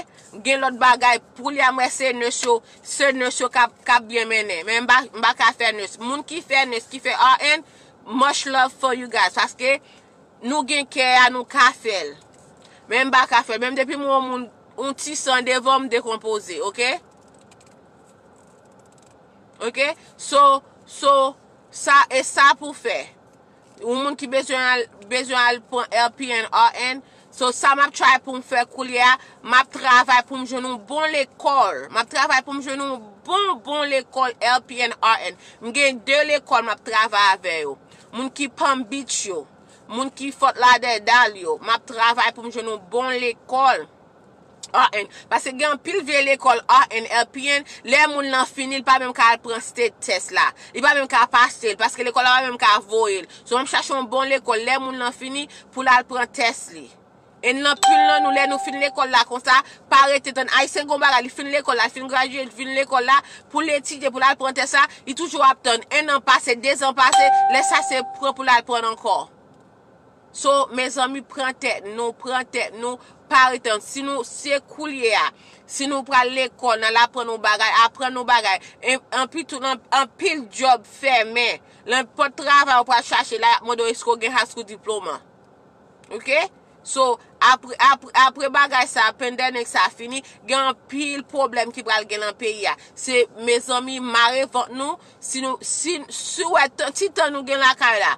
Gen lòt bagay. Pou li a, m wè se nurse yo, se nurse yo k ap, k ap byen mennen. Men m pa, m pa ka fè nurse. Moun ki fè nurse, ki fè R N, much love for you guys. Paske nou gen kè a, nou ka fè l. Men m pa ka fè l. Menm depi m wè yon moun, yon ti san devan m, dekonpoze, oke? Oke? So, so, sa, e sa pou fè. Yon moun ki bezwen al, bezwen al pran L P N, R N. So, sa m ap try pou m fè koulye a, m ap travay pou m jwenn yon bon lekòl. M ap travay pou m jwenn yon bon, bon lekòl L P N, R N. M gen de lekòl m ap travay avè yo. Moun ki Palm Beach yo, moun ki Fort Lauderdale yo, m ap travay pou m jwenn yon bon lekòl. R N. Paske gen anpil vye lekòl R N, L P N, lè moun lan fini, li pa menm ka al pran state test la. Li pa menm ka pase l, paske lekòl la pa menm ka voye l. So, m ap chache yon bon lekòl, lè moun lan fini, pou l al pran test li. E nan anpil nan nou, lè nou fin lekòl la konsa, pa rete tann. Ayisyen gon bagay, li fin lekòl la, li fin gradye, li fin lekòl la, pou l etidye, pou l al pran test la, li toujou ap tann. En an pase, dezan pase, lè sa se pran pou l al pran ankò. So, mezanmi, pran tèt nou, pran tèt nou, pa ret tann. Si nou, se koulye a, si nou pral lekòl, n al aprann yon bagay, aprann yon bagay. E, anpi tou, an-, anpil djòb fèmen. Nenpòt travay ou pral chache la, y ap mande w èske w gen high school diploma. Oke? So, apre, apre, apre bagay sa, pandemic sa fini, gen anpil pwoblèm ki pral gen nan peyi a. Se, mezanmi, mare vant nou, si nou, si, si w wè tan, ti tan nou gen lakay la,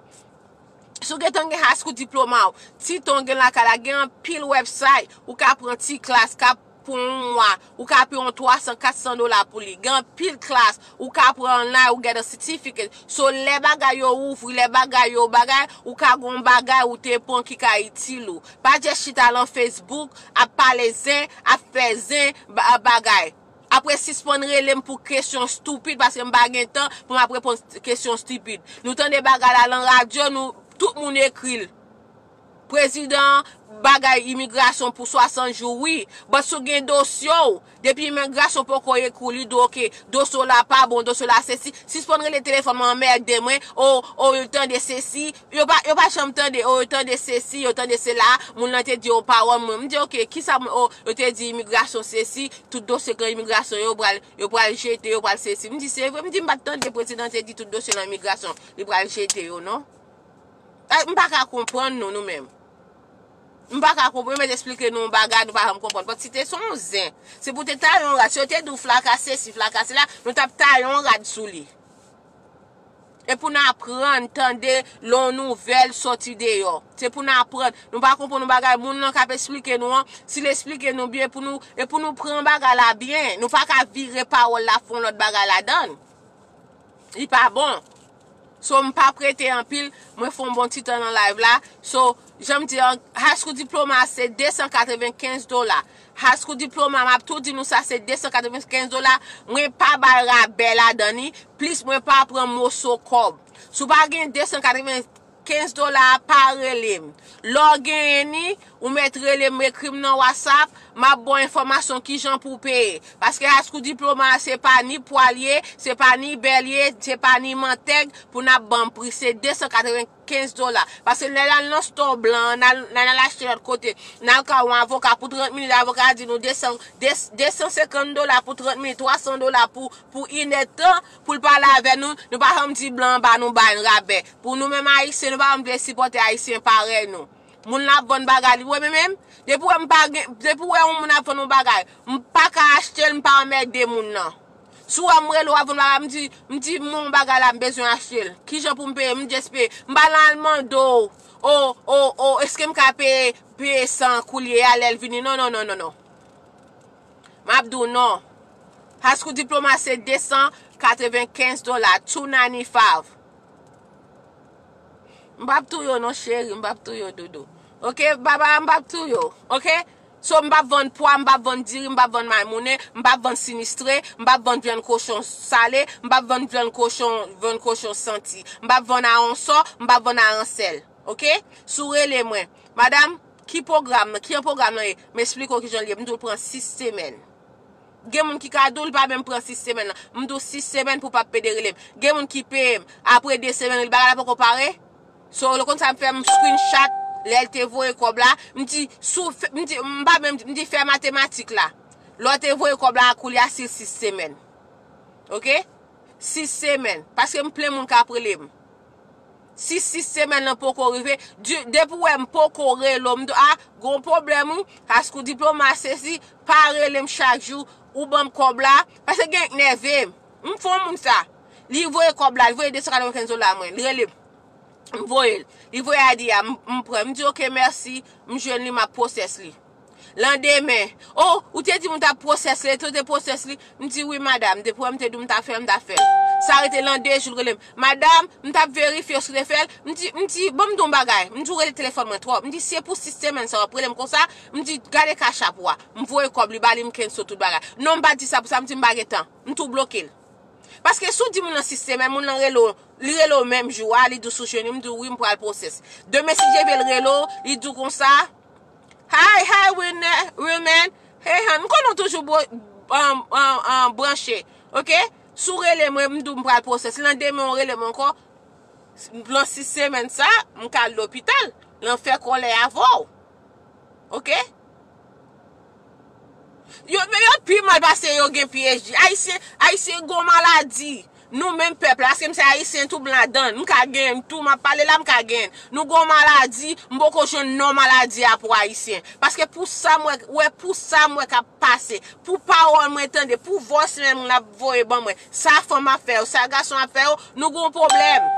si w gentan gen high school diploma w, ti tan w gen lakay la, gen anpil website, ou ka pran ti klas, ka pou yon mwa, ou ka peye yon twa san, kat san dola pou li. Gen anpil klas, ou ka pran online, ou get a certificate. So, lè bagay yo ouvri, lè bagay yo bagay, ou ka gon bagay ou te pran ki ka itil ou. Pa just chita lan Facebook, ap pale zen, ap fè zen, ba-, bagay. Apre, sispann rele m pou kesyon stupid, paske m pa gen tan pou m ap reponn kesyon stupid. Nou tande bagay la lan radyo, nou, tout moun ekri l. Prezidan bagay imigrasyon pou swasant jou, wi. But si w gen dosye w, depi imigrasyon poko ekri w, li di w, "Oke, dosye w la pa bon, dosye w la sesi." Sispann rele telefòn mwen, anmède mwen, o, o, yo tande sesi. Yo pa, yo pa janm tande, o, yo tande sesi, yo tande sela. Moun nan te di yo pawòl mwen. M di, "Oke, kisa mwen, o, yo te di imigrasyon sesi, tout dosye k lan imigrasyon, yo pral, yo pral jete, yo pral sesi." M di, "Se vre?" M di, "M pa t tande prezidan te di tout dosye lan imigrasyon, li pral jete yo, non?" Eh, m pa ka konprann nou, nou menm. M pa ka konprann, yo mèt esplike nou yon bagay, nou pa janm konprann. But si te se yon zen, se pou te taye yon rad. Si yo te di w flakase si, flakase la, nou t ap taye yon rad sou li. E pou n aprann tande lè yon nouvèl soti deyò. Se pou n aprann. Nou pa konprann yon bagay, moun nan k ap esplike nou an, si l esplike nou byen, pou nou, e pou nou pran bagay la byen. Nou pa ka vire pawòl la, fè yon lòt bagay ladan l. Li pa bon. So, m p ap rete anpil, mwen fè yon bon ti tan nan live la. So, jan m di an, high school diploma se de san katrevenkenz dola. High school diploma, m ap tou di nou sa, se de san katrevenkenz dola. Mwen pa bay rabè ladan ni, plis mwen pa pran moso kòb. Si w pa gen de san katrevenkenz dola, pa rele m. Lè w genyen ni, ou mèt rele m, ekri m nan WhatsApp, m ap ba w enfòmasyon kijan pou w peye. Paske high school diploma a se pa ni pwa l ye, se pa ni bè l ye, se pa ni mantèg pou n ap ban m pri. Se de san katrevenkenz dola. Paske lè n al nan store blan, n al, n al achte lòt kote, n al ka yon avoka pou trant minit, avoka a di nou de san, de, de san senkant dola pou trant minit, twa san dola pou, pou inèdtan, pou l pale avè nou, nou pa janm di blan an ba nou bay n rabè. Pou nou menm Ayisyen, nou pa janm vle sipòte Ayisyen parèy nou. Moun la ap vann bagay li. Ou wè menm, depi w wè m pa gen, depi w wè yon moun ap vann yon bagay, m pa ka achte l, m pa anmède moun nan. Si w wè m rele w ap vann bagay, m di, m di, "M gon bagay la, m bezwen achte l. Kijan pou m peye?" M just peye. M pa nan al mande w, "O, o, o, èske m ka peye, peye san koulye a lè l vini?" Non, non, non, non, non. M ap di w non. High school diploma se de san katrevenkenz dola, two ninety-five. M p ap touye w non, cheri, m p ap touye w, doudou. Oke, baba, m p ap touye w, oke? So, m p ap vann pwa, m p ap vann diri, m p ap vann maymounen, m p ap vann sinistre, m p ap vann vyann kochon sale, m p ap vann vyann kochon, vyann kochon santi, m p ap vann awonsò, m p ap vann aransèl, oke? Si w rele mwen, "Madam, ki pwogram nan? Ki jan pwogram nan ye?" M esplike w kijan l ye. M di w pran sis semèn. Gen moun ki ka di w li pa menm pran sis semèn nan. M di w sis semèn pou w p ap pede rele m. Gen moun ki peye m. Apre de semèn, li bagay la poko pare. So, ou konn sa m fè, m screenshot lè l te voye kòb la. M di, sou, fè, m di, m pa menm, m di fè matematik la. Lè w te voye kòb la, koulye a se sis semèn. Oke? Sis semèn. Paske m plen moun k ap rele m. Si sis semèn nan poko rive, di, depi w wè m poko rele w, m di, "A, gon pwoblèm wi, paske w diploma sesi, pa rele m chak jou, ou ban m kòb la." Paske gen k nève m. M fè yon moun sa. Li voye kòb la, li voye de san katrevenkenz dola mwen, li rele m. M voye l. Li voye I D a, m, m pran. M di, "Oke, mèsi, m jwenn li, m ap pwosès li." Landemen, "O, ou te di m w t ap pwosès li, ou te pwosès li?" M di, "Wi, madam, depi w wè m te di w m t ap fè l, m t ap fè l." Sa rete lan de jou, l rele m, "Madam, m t ap verifye si w te fè l." M di, m di, "Ban m di w yon bagay." M di, "Ou rele telefòn mwen twòp." M di, "Si e pou sis semèn sa w ap rele m konsa," m di, "Gade Cash App ou a." M voye kòb li ba li, m kenso tout bagay. Non, m pa di sa pou sa, m di m pa gen tan. M tou bloke l. Paske si w di moun nan sis semèn, moun nan rele w, li rele w menm jou a, li di w si w jwenn li, m di w wi, m pral pwosès. Demen, si Dye vle, l rele w, li di w konsa, "Hi, hi, Wilner, Wilman. Hey, hon, m konnen w toujou bro-, um, um, um, branche. Oke? Si w rele mwen, m di w m pral pwosès. Landemen, w rele m ankò. Lan sis semèn sa, m ka al lopital. Lan fè kòlè avè w." Oke? Yo, men yo pi mal pase yo gen P H D. Ayisyen, Ayisyen gon maladi. Nou menm pèp la, paske m se ayisyen tou, m ladann, m ka genyen tou, m ap pale la, m ka genyen. Nou gon maladi, m poko jwenn non maladi a pou ayisyen. Paske pou sa m wè, wè pou sa m wè k ap pase, pou pawòl mwen tande, pou vòs menm moun ap voye ban mwen, sa fanm ap fè yo, sa gason ap fè yo, nou gon pwoblèm.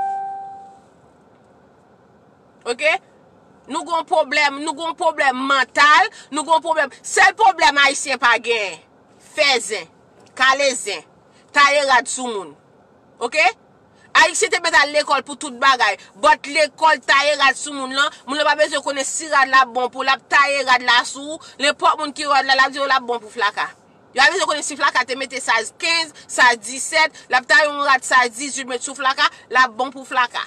Oke? Nou gon pwoblèm, nou gon pwoblèm mantal, nou gon pwoblèm. Sèl pwoblèm ayisyen pa genyen, fè zen, kale zen, taye rad sou moun. Oke? Ayisyen te mèt al lekòl pou tout bagay. But lekòl taye rad sou moun lan, moun lan pa bezwen konnen si rad la bon pou l ap taye rad la sou ou. Nenpòt moun ki wè rad la, l ap di w l ap bon pou flaka. Yo pa bezwen konnen si flaka te mete size kenz, size disèt, l ap taye yon rad size dizuit met sou flaka, l ap bon pou flaka.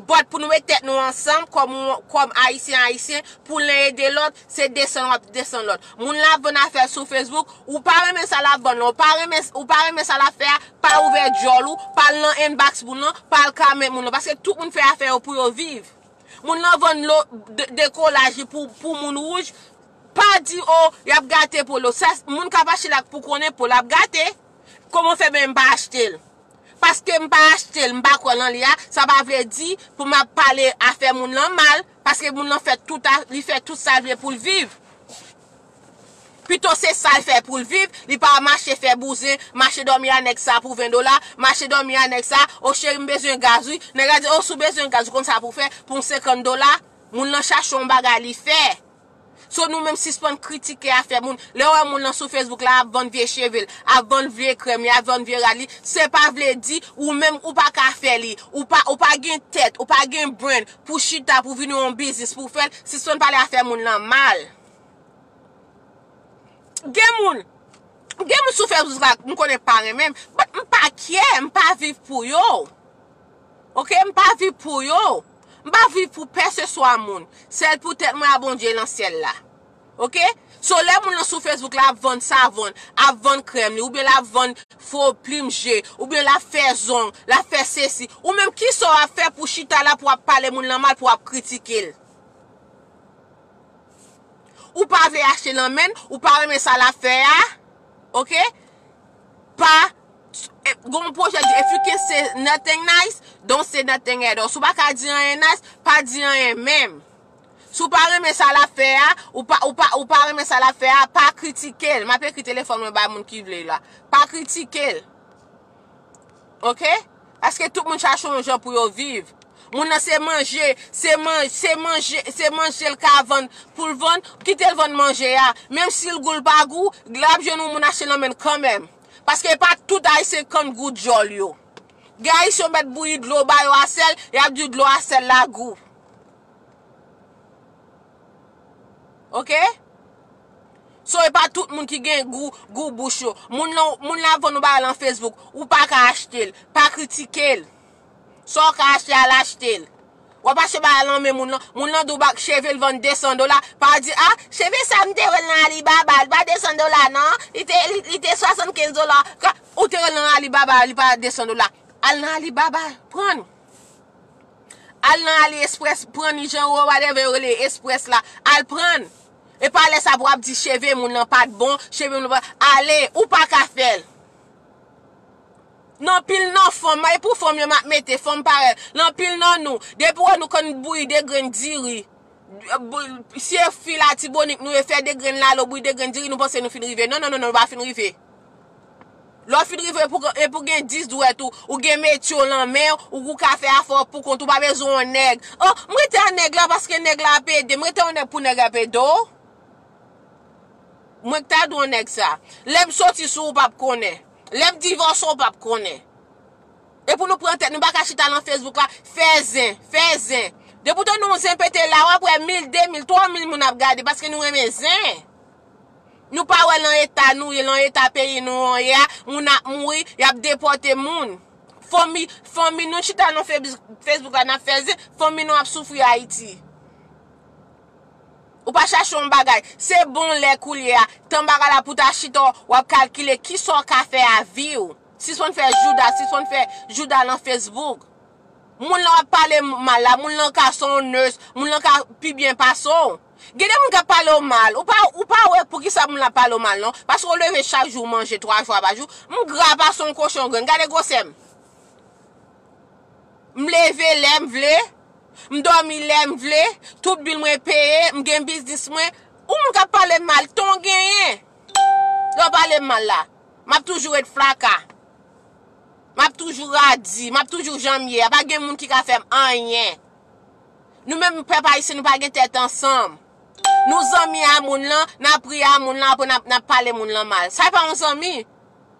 But pou nou met tèt nou ansanm kòm, kòm ayisyen ayisyen, pou len ede lòt, se desann w ap desann lòt. Moun la ap vann afè sou Facebook, ou pa renmen sa l ap vann lan, ou pa renmen, ou pa renmen sa l ap fè a, pa ouvè djòl ou, pa al nan inbox moun lan, pa al comment moun lan, paske tout moun fè afè yo pou yo viv. Moun lan vann lo, de, dekolaj li pou, pou moun wouj, pa di, o, y ap gate po l yo. Sa, moun k ap achte la pou konnen po l ap gate. Kòman w fè men m pa achte l? Paske m pa achte l, m pa kwè nan li a, sa pa vle di pou m ap pale afè moun lan mal, paske moun lan fè tout a, li fè tout sa l vle pou l viv. Pito se sa l fè pou l viv, li pa mache fè bouzen, mache dòmi a nèg sa pou ven dola, mache dòmi a nèg sa, o cheri m bezwen gaz wi. Nèg la di, o si w bezwen gaz, ou konn sa pou w fè, pou yon senkant dola, moun lan chache yon bagay li fè. So nou menm sispann kritike afè moun. Lè w wè moun lan sou Facebook la ap vann vye cheve l, ap vann vye krèm li, ap vann vye rad li, se pa vle di ou menm ou pa ka fè li. Ou pa, ou pa gen tèt, ou pa gen brain pou chita pou vin yon biznis pou w fè l, sispann pale afè moun lan mal. Gen moun, gen moun sou Facebook la m konnen pa renmen m, but m pa care, m pa viv pou yo. Oke, m pa viv pou yo. M pa viv pou pèseswa moun. Sèl pou tèt mwen a Bondye nan syèl la. Oke? So lè moun lan sou Facebook la ap vann savon, ap vann krèm li, oubyen l ap vann fo plim je, oubyen l ap fè zong, l ap fè sesi. Ou menm kisa w ap fè pou chita la pou w ap pale moun lan mal, pou w ap kritike l? Ou pa vle achte nan men l, ou pa renmen sa l ap fè a, oke? Pa, eh, gon pwojè di, if you can say nothing nice, don't say nothing at all. Si w pa ka di anyen nice, pa di anyen menm. Si w pa renmen sa l ap fè a, ou pa, ou pa, ou pa renmen sa l ap fè a, pa kritike l. M ap ekri telefòn mwen bay moun ki vle la. Pa kritike l. Oke? Paske tout moun chache yon jan pou yo viv. Moun nan se manje, se man-, se manje, se manje l ka vann pou l vann, kite l vann manje a. Menm si l gou l pa gou, l ap jwenn yon moun achte nan men l kanmenm. Paske e pa tout ayisyen k konn gou djòl yo. Gen ayisyen yo mèt bouyi dlo ba yo a sèl, y ap di dlo a sèl la gou. Oke? So e pa tout moun ki gen gou, gou bouch yo. Moun lan, moun lan ap vann yon bagay lan Facebook, ou pa ka achte l. Pa kritike l. Sa w ka achte, al achte l. W ap achte bagay lan men moun lan, moun lan di w bak cheve l vann desan dola. Pa di, a, cheve sa m te wè l nan Alibaba, li pa desan dola non, li te, li, li te swasannkenz dola. Ka, ou te wè l nan Alibaba, li pa desan dola. Al nan Alibaba, pran l. Al nan AliExpress, pran li jan ou whatever yo rele Express la, al pran. E pa lè sa pou w ap di cheve moun nan pa t bon, cheve moun nan pa, ale, ou pa ka fè l. Nan pil nan fanm, e pou fanm yo m ap mete, fanm parèy, nan pil nan nou, depi w wè nou konn bouyi de grenn diri, si e fi Latibonit nou ye, fè de grenn lalo, bouyi de grenn diri, nou panse nou fin rive. Non, non, non, non, nou pa fin rive. Lè w fin rive pou, e pou gen dis dwèt ou, ou gen metye w lan men w, ou ka fè afè w pou kont ou, pa bezwen yon nèg. O, m rete a nèg la paske nèg la ap ede m, rete yon nèg pou nèg ap ede w. Mwen k ta dwe yon nèg sa. Lè m soti sou ou p ap konnen. Lè m divòse w p ap konnen. E pou nou pran tèt, nou pa ka chita lan Facebook la, fè zen, fè zen. Depi w tande yon zen pete la, w ap wè mil, de mil, twa mil moun ap gade paske nou renmen zen. Nou pa wè lan eta nou ye, lan eta peyi nou an ye a, moun ap mouri, y ap depòte moun. Fanmi, fanmi nou chita nan Feb-, Facebook la, n ap fè zen, fanmi nou ap soufri Ayiti. Ou pa chache yon bagay. Se bon lè koulye a, tan bagay la pou ta chita, w ap kalkile kisa w ka fè a vi w. Sispann fè jouda, sispann fè jouda lan Facebook. Moun lan w ap pale mal la, moun lan ka se yon nurse, moun lan ka pi byen pase w. Gen de moun k ap pale w mal. Ou pa, ou pa wè poukisa moun la pale w mal, non. Paske w leve chak jou, w manje twa fwa pa jou. M gra pase yon kochon grenn. Gade gwosè m. M leve lè m vle. M dòmi lè m vle. Tout bil mwen peye. M gen biznis mwen. Ou moun k ap pale m mal, ton genyen. Lè w pale m mal la, m ap toujou ret flaka. M ap toujou radi. M ap toujou jan m ye a. Pa gen moun ki ka fè m anyen. Nou menm pèp ayisyen, nou pa gen tèt ansanm. Nou zanmi a moun lan, n ap ri a moun lan, apre n ap, n ap pale moun lan mal. Sa pa yon zanmi.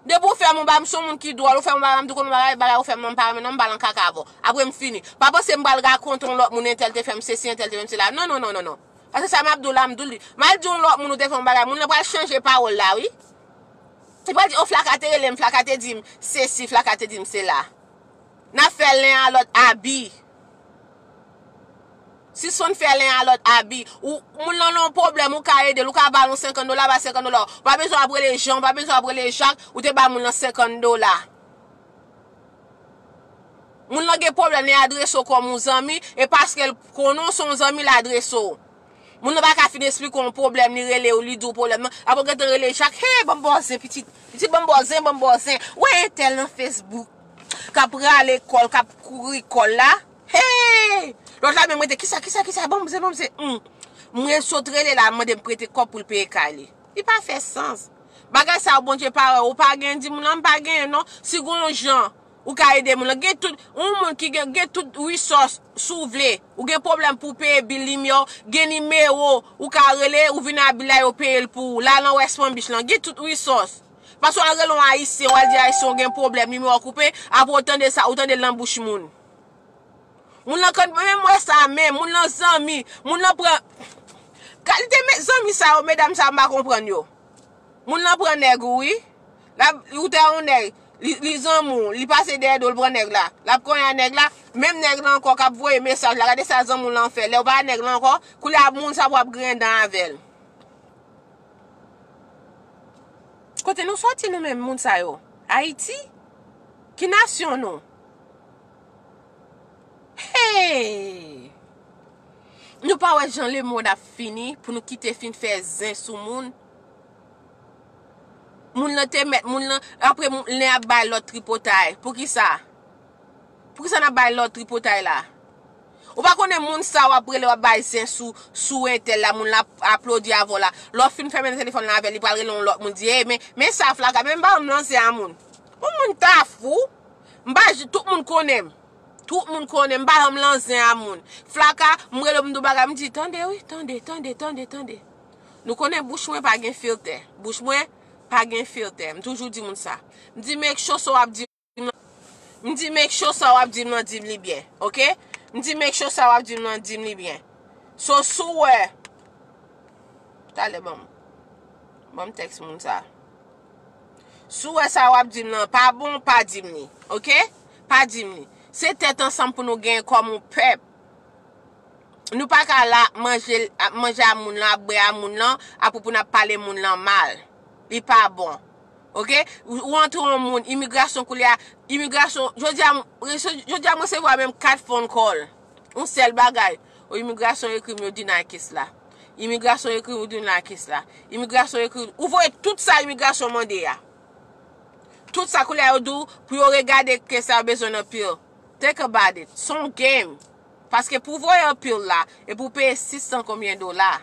Depi w fè m yon bagay, m se yon moun ki dwòl, ou fè m yon bagay, m di w konn yon bagay, bagay ou fè m nan, m pa renmen non, m pa nan kaka avè w. Apre m fini. Pa panse m pral rakonte yon lòt moun, entèl te fè m sesi, entèl te fè m sela. Non, non, non, non, non. Paske sa m ap di w la, m di w li. M al di yon lòt moun ou te fè yon bagay, moun lan pral chanje pawòl la, wi. Li pral di, o, flaka te rele m, flaka te di m sesi, flaka te di m sela. N ap fè len a lòt abi. Sispann fè len a lòt abi. Ou, moun lan nan yon pwoblèm, ou ka ede l, ou ka ba l yon senkant dola, ba senkant dola. Ou pa bezwen ap rele Jan, ou pa bezwen ap rele Jak, ou te ba moun lan senkant dola. Moun lan gen pwoblèm, li adrese w kòm yon zanmi, e paske l konnen w se yon zanmi, l adrese w. Moun nan pa ka fin esplike w yon pwoblèm, li rele w, li di w pwoblèm nan. Apre w gentan rele Jak, hey, ban m ba w zen, pitit. Pitit, ban m ba w zen, ban m ba w zen. Wè entèl nan Facebook k ap rale kò l, k ap kouri kò l la. Hey! Lòt la menm rete, kisa, kisa, kisa, ban m zen, ban m zen. Hmm. Mwen sot rele la, mande m prete kòb pou l peye kay li. Li pa fè sans. Bagay sa yo, Bondye pa wè, ou pa gen, di moun lan, m pa genyen non. Si gon jan ou ka ede moun lan. Gen tout, yon moun ki gen, gen tout resource, si w vle. Ou gen pwoblèm pou w peye bil limyè w, gen nimewo, ou ka rele, ou vin a bil la, yo peye l pou ou. La nan West Palm Beach lan, gen tout resource. Paske w al rele yon ayisyen, w al di ayisyen w gen pwoblèm, nimewo a koupe, apre w tande sa, ou tande l nan bouch moun. Moun lan konn menm wè sa menm, moun lan zanmi, moun lan pran, kalite me-, zanmi sa yo, medam sa yo, m pa konprann yo. Moun lan pran nèg ou, wi. L ap, ou te yon nèg, li, li zanmi w, li pase dèyè do l pran nèg la. L ap konyen a nèg la, menm nèg la ankò k ap voye mesaj la, gade sa zanmi w lan fè. Lè w pa nèg la ankò, koulye a moun sa pral griyen dan avè l. Kote nou sòti nou menm moun sa yo? Ayiti? Ki nasyon nou? Hey! Nou pa wè jan lemonn ap fini pou nou kite fin fè zen sou moun? Moun lan te mèt, moun lan, apre moun, len ap bay lòt tripotay. Poukisa? Poukisa n ap bay lòt tripotay la? Ou pa konnen moun sa w ap rele, w ap bay zen sou, sou entèl la, moun la ap aplodi avè w la. Lè w fin fèmen telefòn lan avè l, li pral rele yon lòt moun, di, hey, men, men sa flaka, men m pa janm lan zen a moun. Yon moun ta fou. M pa j-, tout moun konnen m. Tout moun konnen m, m pa janm lan zen a moun. Flaka, m rele w, m di w bagay, m di, tande wi, tande, tande, tande, tande. Nou konnen bouch mwen pa gen filtè. Bouch mwen pa gen filtè. M toujou di moun sa. M di, make sure sa w ap di m nan, m di, make sure sa w ap di m nan, di m li byen, oke? M di, make sure sa w ap di m nan, di m li byen. So, si w wè, talè ban m, ban m tèks moun sa. Si w wè sa w ap di m nan pa bon, pa di m li, oke? Pa di m li. Se tèt ansanm pou nou genyen kòm yon pèp. Nou pa ka la ap manje, ap manje a moun lan, ap bwè a moun lan, apre pou n ap pale moun lan mal. Li pa bon. Oke? Ou, ou antre yon moun, imigrasyon koulye a, imigrasyon, jodi a, m-, jodi a m resevwa menm kat phone call. Yon sèl bagay. O, imigrasyon ekri m, yo deny case la. Imigrasyon ekri m, yo deny case la. Imigrasyon ekri, ou voye tout sa imigrasyon mande a. Tout sa koulye a yo di w, pou yo regade case la, yo bezwen nan appeal. Think about it. Se yon game. Paske pou voye appeal la, e pou peye sis san konbyen dola.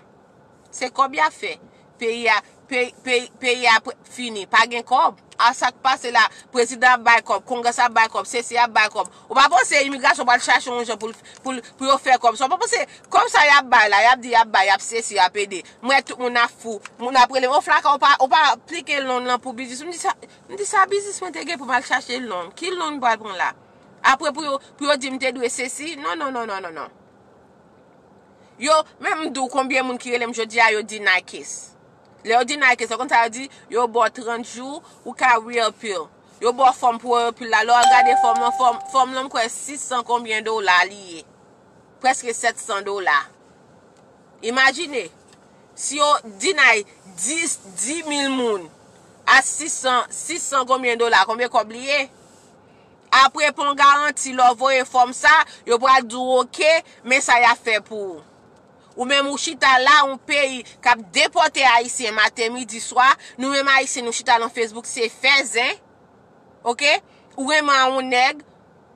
Se kòb y ap fè. Peyi a, peyi, peyi, peyi a pre-, fini. Pa gen kòb. A sa k pase la, prezidan ap bay kòb, kongrès ap bay kòb, sesi ap bay kòb. Ou pa panse imigrasyon pral chache yon jan pou l, pou l, pou yo fè kòb sa? Ou pa panse kòb sa y ap bay la, y ap di y ap bay, y ap sesi, y ap ede. M wè tout moun ap fou. Moun ap rele m, o flaka, ou pa, ou pa aplike loan lan pou biznis? M di sa, m di sa biznis mwen te gen pou m al chache loan? Ki loan m pral pran la? Apre pou yo, pou yo di m te dwe sesi? Non, non, non, non, non, non. Yo, men m di w konbyen moun ki rele m jodi a, yo deny case. Lè yo deny case, ou konn sa yo di? Yo ba w trant jou, ou ka reappeal. Yo ba w fòm pou reappeal la. Lè w al gade fòm lan, fòm, fòm lan m kwè sis san konbyen dola li ye. Prèske sèt san dola. Imajine, si yo deny dis, dis mil moun a sis san, sis san konbyen dola, konbyen kòb li ye? Apre pon garanti, lè w voye fòm sa, yo pral di w, oke, men sa y ap fè pou ou. Ou menm ou chita la, yon peyi k ap depòte Ayisyen maten, midi, swa, nou menm Ayisyen nou chita nan Facebook, se fè zen, oke? Ou renmen a yon nèg,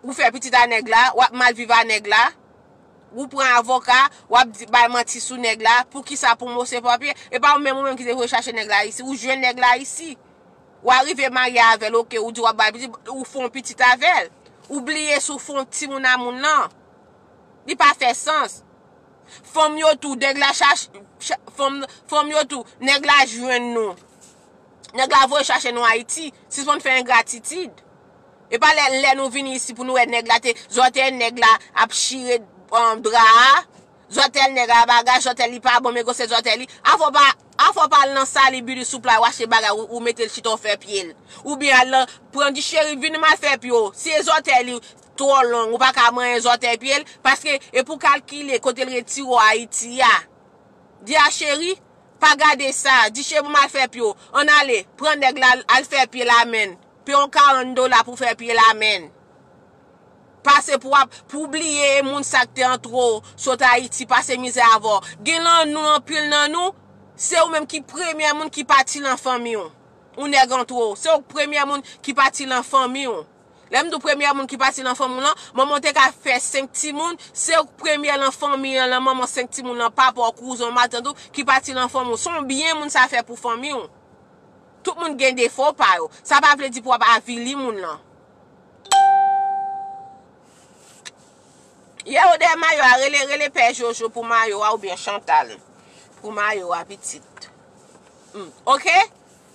ou fè pitit a nèg la, w ap mal viv a nèg la, ou pran avoka, w ap di, bay manti sou nèg la, poukisa pou mose papye? E pa ou menm, ou menm ki te voye chache nèg la isi, ou jwenn nèg la isi. W a rive marye avè l, oke, ou di w ap bay pitit, ou fè yon pitit avè l. Ou bliye si w fè yon timoun a moun nan. Li pa fè sans. Fanm yo tou, nèg la chache, cha- fanm, fanm yo tou, nèg la jwenn nou. Nèg la voye chache nou Ayiti. Sispann fè engratitid. E pa lè, lè nou vini isi pou nou wè nèg la te, zòtèy nèg la ap chire, um, dra a. Zòtèy nèg la bagay, zòtèy li pa bon, men gwo se zòtèy li. Afò pa, afò pa al nan sali bidi sou pla, w achte bagay, ou, ou mete l chita, w fè pye l. Oubyen al nan, pran di cheri, vin m al fè pye w. Si e zòtèy li twò long, ou pa ka manyen zòtèy pye l, paske e pou kalkile kote l retire w Ayiti a. Di a cheri, pa gade sa, di cheri pou m al fè pye w. Ann ale, pran nèg la, al fè pye l a men. Peye yon karant dola pou fè pye l a men. Pase pou ap, pou bliye e moun sa k te antre w, sot Ayiti, pase mizè avè w. Gen nan nou, anpil nan nou, se ou menm ki premyè moun ki pati nan fanmi w. Yon nèg antre w, se ou premyè moun ki pati nan fanmi w. Lè m di w premyè moun ki pati nan fanmi w lan, manman w te ka fè senk timoun, se ou premyè nan fanmi an, nan manman senk timoun lan, papa w, kouzen w, matant ou, ki pati nan fanmi w. Se yon byen moun sa fè pou fanmi w. Tout moun gen defo pa yo. Sa pa vle di pou w ap avili moun lan. Ye, ou dèyè mayo a, rele, rele pè Jojo pou mayo a oubyen Chantal pou mayo a, pitit. Hmm, oke?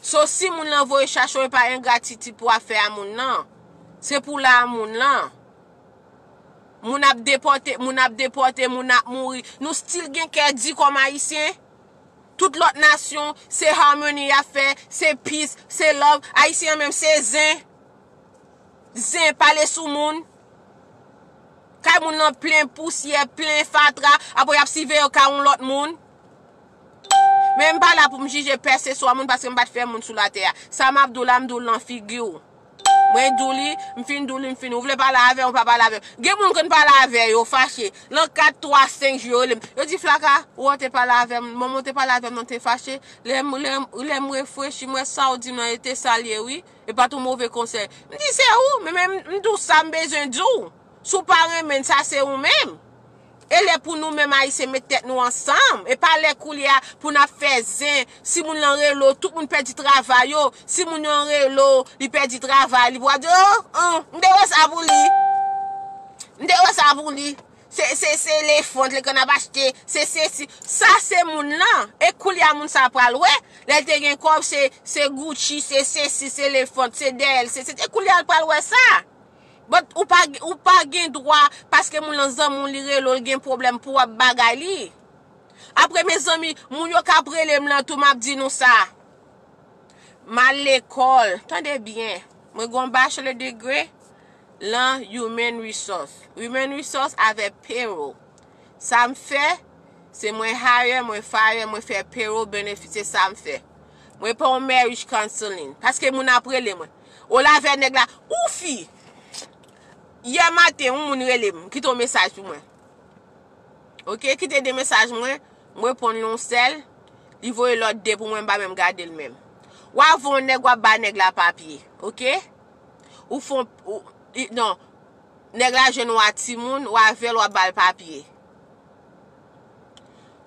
So, si moun lan voye chache w, e pa engratitid pou w ap fè a moun nan. Se pou la a moun lan. Moun ap depòte, moun ap depòte, moun ap mouri. Nou still gen kè di kòm Ayisyen. Tout lòt nasyon, se harmony y ap fè, se peace, se love. Ayisyen an menm, se zen. Zen, pale sou moun. Kay moun nan plen pousyè, plen fatra, apre y ap siveye kay yon lòt moun. Men m pa la pou m jije pèseswa moun, paske m pa t fè moun sou latè a. Sa m ap di w la, m di w l nan figi w. Mwen di w li, m fin di w li, m fini. Ou vle pale avè m, ou pa pale avè m. Gen moun ke m pale avè yo, fache. Nan kat, twa, senk jou, yo rele m. Yo di, Flaka, ou te pale avè m, manman w te pale avè m, nan te fache. Lè m, lè m, lè m reflechi, m wè sa w di m nan, e te sa l ye, wi. E pa t yon move konsèy. M di, se ou, men, men m di w sa m bezwen di w. Si w pa renmen l, sa se ou menm. E lè pou nou menm Ayisyen met tèt nou ansanm. E pa lè koulye a pou n ap fè zen. Si moun lan rele w, tout moun pèdi travay yo. Si moun lan rele w, li pèdi travay li. Pou w ap di, oh, oh, m te wè sa pou li. M te wè sa pou li. Se, se, se elefant, li konn ap achte. Se, se, se. Sa se moun lan. E koulye a moun sa pral wè. Lè l te gen kòb, se, se Gucci, se sesi, se elefant, se dèyè l, se, se, e koulye a l pral wè sa. But ou pa, ou pa gen dwa, paske moun lan zanmi w, li rele w, li gen pwoblèm pou w ap bagay li. Apre, mezanmi, moun yo k ap rele m lan tou, m ap di nou sa. M al lekòl, tande byen. Mwen gen yon bachelor degree lan human resource. Human resource avè payroll. Sa m fè, se mwen hire, mwen fire, mwen fè payroll, benefit, se sa m fè. Mwen pa yon marriage counseling. Paske moun ap rele mwen. O lavè nèg la, ou fi. Yè maten, yon moun rele m, kite yon mesaj pou mwen. Oke, kite de mesaj mwen, m reponn li yon sèl, li voye lòt de pou mwen, m pa menm gade l menm. W a vè yon nèg, w ap ba nèg la papye, oke? Ou fè yon, ou, i- non, nèg la jwenn w a timoun, w a vè l, w ap ba l papye.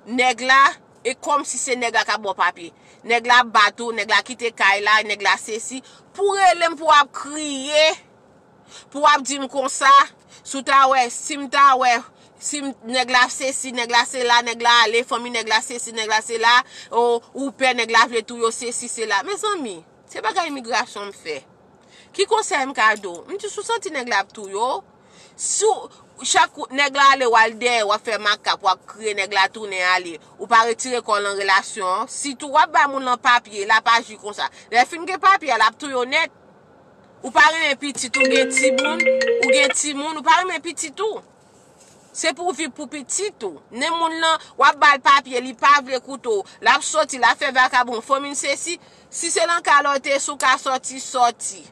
Nèg la, e kòmsi se nèg la k ap ba w papye. Nèg la bat ou, nèg la kite kay la, nèg la sesi. Pou rele m, pou w ap kriye, pou w ap di m konsa, si w ta wè, si m ta wè, si m, nèg la sesi, nèg la sela, nèg la ale, fanmi nèg la sesi, nèg la sela, ou, ou pè nèg la vle touye w, sesi, sela. Mezanmi, se bagay imigrasyon m fè. Ki konsèy m ka di w? M di, si w santi nèg la ap touye w, si w, chak kou nèg la ale, w al dèyè, w ap fè makak, w ap kriye, nèg la tounen ale, ou pa retire kò w nan relasyon an, sitou w ap bay moun lan papye, l ap aji konsa. Lè fin gen papye a, l ap touye w nèt. Ou pa renmen pitit, ou gen timoun, ou gen timoun, ou pa renmen pitit ou. Se pou w viv pou pitit ou. Nen moun lan, w ap ba l papye, li pa vle koute w. L ap soti, l ap fè vakabon, fanmi l sesi. Si se nan ka la w te ye, si w ka sòti, sòti.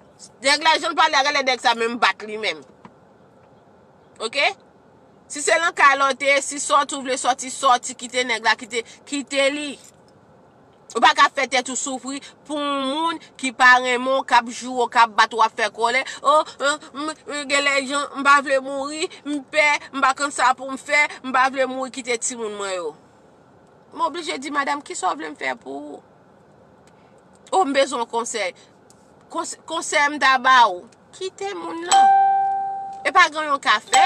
Nèg la, jan l pale a, genlè nèg sa menm bat li menm. Oke? Si se lan kay la w te ye, si sòti w vle sòti, sòti, kite nèg la, kite, kite li. Ou pa ka fè tèt ou soufri pou yon moun ki pa renmen w, k ap joure w, k ap bat ou, ap fè kòlè. Oh, oh, m, m, gen lè jan, m pa vle mouri, m pè, m pa konn sa pou m fè, m pa vle mouri, kite timoun mwen yo. M oblije di, madanm, kisa w vle m fè pou ou? Oh, m bezwen yon konsèy. Kons-, konsèy m ta ba ou, kite moun nan. E pa gen yon ka fè.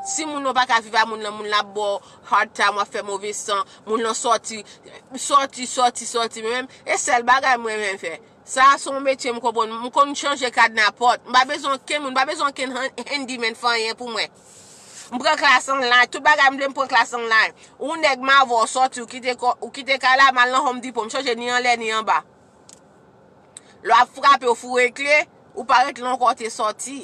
Si moun nan pa ka viv a moun nan, moun nan ap ba w hard time, w ap fè move san, moun nan sòti, sòti, sòti, sòti, men menm, e sèl bagay mwen renmen fè. Sa a se yon metye m konprann. M konn chanje kadna pòt. M pa bezwen okenn moun, m pa bezwen okenn han-, handyman fè anyen pou mwen. M pran klas online, tout bagay m vle, m pran klas online. Ou nèg m avè w sòti, ou kite kò, ou kite kay la, m al nan Home Depot, m chanje ni anlè ni anba. Lè w ap frape, ou foure kle, ou pa ret la ankò, w te sòti.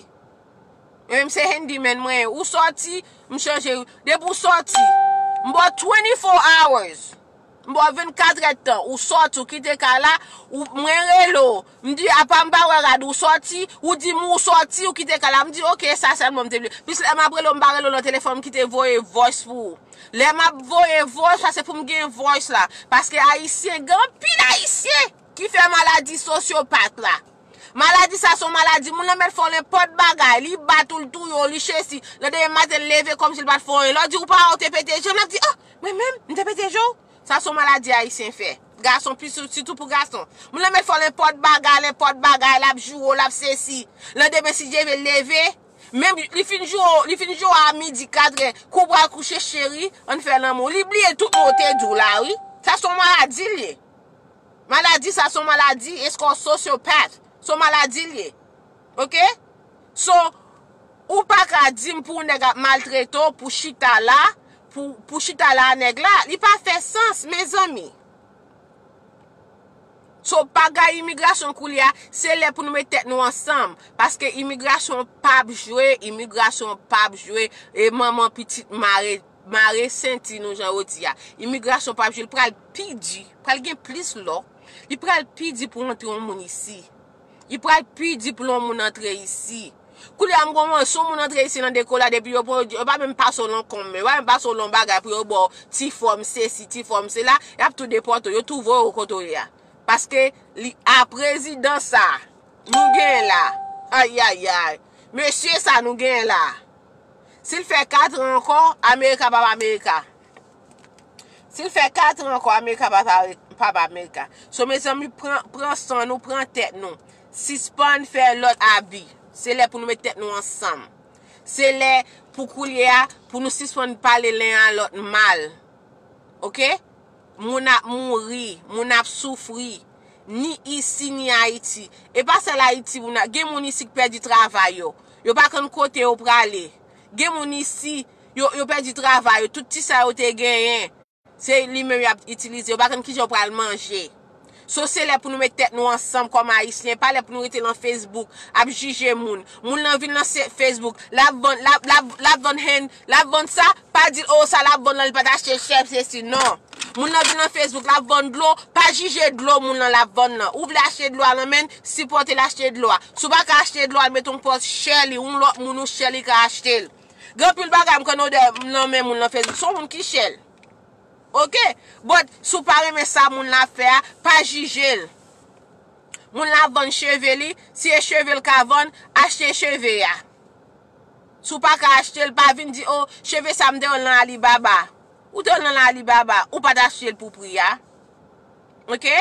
Mwen menm se handyman mwen ye. Ou sòti, m chanje. Depi w sòti, m ba w twenty-four hours. M ba w vennkat èdtan. Ou sòti, ou kite kay la, ou, mwen rele w. M di, apa m pa wè rad ou sòti, ou di m ou sòti, ou kite kay la. M di, oke, sa sèlman m te vle. Plis lè m ap rele w, m pa rele w nan telefòn, m kite voye voice pou ou. Lè m ap voye voice la, se pou m gen voice la. Paske Ayisyen, gen anpil Ayisyen ki fè maladi sosyopat la. Maladi sa se yon maladi, moun nan mèt fè w nenpòt bagay, li bat ou, l touye w, li chesi. Landemen maten, l leve kòmsi l pa t fè w anyen. Lè w di ou pa wè w te pete je w, l ap di, ah, mwen menm, m te pete je w? Sa se yon maladi Ayisyen fè. Gason, pi sou-, sitou pou gason. Moun nan mèt fè w nenpòt bagay, nenpòt bagay, l ap joure w, l ap sesi. Landemen, si Dye vle, l leve. Menm li fin joure w, li fin joure w a midi, katrè, kou w pral kouche, cheri, ann fè lanmou. Li bliye tout mo w te di w la, wi. Sa se yon maladi l ye. Maladi sa se yon maladi, it's called sociopath. Se yon maladi l ye. Oke? So, ou pa ka di m pou yon nèg ap maltrete w, pou chita la, pou, pou chita la a nèg la. Li pa fè sans, mezanmi. So, bagay imigrasyon koulye a, se lè pou nou met tèt nou ansanm. Paske imigrasyon p ap jwe, imigrasyon p ap jwe, e manman pitit mare, mare senti nou, jan yo di a. Imigrasyon p ap jwe, li pral pi di, pral gen plis lò. Li pral pi di pou antre yon moun isi. Li pral pi di pou yon moun antre isi. Koulye a m konprann, si yon moun antre isi nan dekolad epi yo pran, yo pa menm pase w lan konm, yo pa menm pase w lan bagay pou yo ba w ti fòm sesi, ti fòm sela, y ap tou depòte w, yo tou voye w kote w ye a. Paske li a prezidan sa nou genyen la. Ayayay. Mesye sa nou genyen la. Si l fè kat an ankò, Amerika p ap Amerika. Si l fè kat an ankò, Amerika p ap, p ap Amerika. So, mezanmi, pran, pran san nou, pran tèt nou. Sispann fè lòt abi. Se lè pou nou met tèt nou ansanm. Se lè pou koulye a, pou nou sispann pale len a lòt mal. Oke? Moun ap mouri, moun ap soufri. Ni isi, ni Ayiti. E pa sèl Ayiti, moun ap, gen moun isi ki pèdi travay yo. Yo pa konn kote yo prale. Gen moun isi, yo, yo pèdi travay yo. Tout ti sa yo te genyen, se li menm y ap itilize. Yo pa konn kijan yo pral manje. So, se lè pou nou met tèt nou ansanm kòm Ayisyen. Pa lè pou nou rete lan Facebook, ap jije moun. Moun nan vin lan se-, Facebook, l ap vann, l ap, l ap, l ap vann henn, l ap vann sa, pa di l, o, sa l ap vann lan, li pa t achte chè, sesi, non. Moun nan vin lan Facebook, l ap vann dlo, pa jije dlo moun nan l ap vann lan. Ou vle achte dlo a lan men l, sipòte l achte dlo a. Si w pa ka achte dlo a, l met yon pòs chè li, yon lòt moun ou chè li ka achte l. Gen anpil bagay m konn odè lan men moun lan Facebook, se yon moun ki chè l. Oke? But, si w pa renmen sa moun la ap fè a, pa jije l. Moun la ap vann cheve li, si e cheve l ka vann, achte cheve a. Si w pa ka achte l, pa vin di, o, cheve sa m te wè l nan Alibaba. Ou te wè l nan Alibaba, ou pa t achte l pou pri a. Oke?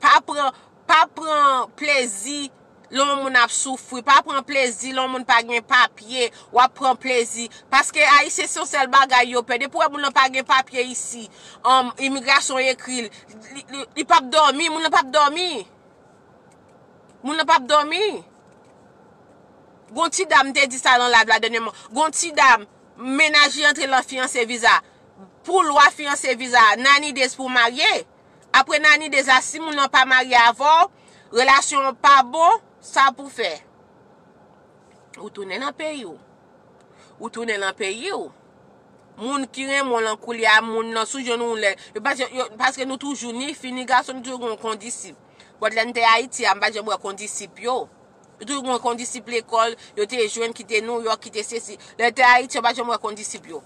Pa pran, pa pran plezi lè yon moun ap soufri. Pa pran plezi lè yon moun pa gen papye, w ap pran plezi. Paske Ayisyen se yon sèl bagay yo pè. Depi w wè moun nan pa gen papye isi, um, imigrasyon ekri l, li, li, li p ap dòmi, moun nan p ap dòmi. Moun nan p ap dòmi. Gon ti dam te di sa lan live la dènyèman. Gon ti dam, mennaj li antre lan fiyanse viza. Pou lwa fiyanse viza, ninety days pou w marye. Apre ninety days la, si moun nan pa marye avè w, relasyon an pa bon, sa pou fè? Ou tounen nan peyi w. Ou tounen nan peyi w. Moun ki renmen w lan koulye a, moun nan sou jwenn ou lè. Yo pa, yo, paske nou toujou ni fi ni gason, nou toujou gen yon kondisip. But lè n te Ayiti a, m pa janm wè kondisip yo. Yo toujou gen kondisip lekòl, yo te jwenn ki te Nouyòk, ki te sesi. Lè te Ayiti, yo pa janm wè kondisip yo.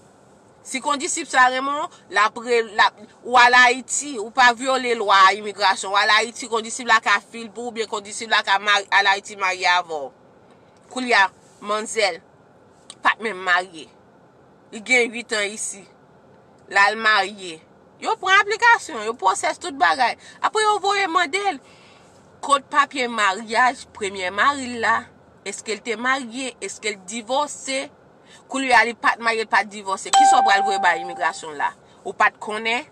Si kondisip sa renmen w, l ap re-, l ap, ou al Ayiti, ou pa vyole lwa imigrasyon, ou al Ayiti, kondisip la ka fil pou ou, oubyen kondisip la ka mari-, al Ayiti marye avè w. Koulye a, manzèl pa t menm marye. Li gen uit an isi. L al marye. Yo pran aplikasyon, yo pwosès tout bagay. Apre yo voye mande l, kot papye maryaj premye mari l la? Èske l te marye? Èske l divòse? Koulye a li pa t marye, li pa t divòse. Kisa w pral voye bay imigrasyon la? Ou pa t konnen?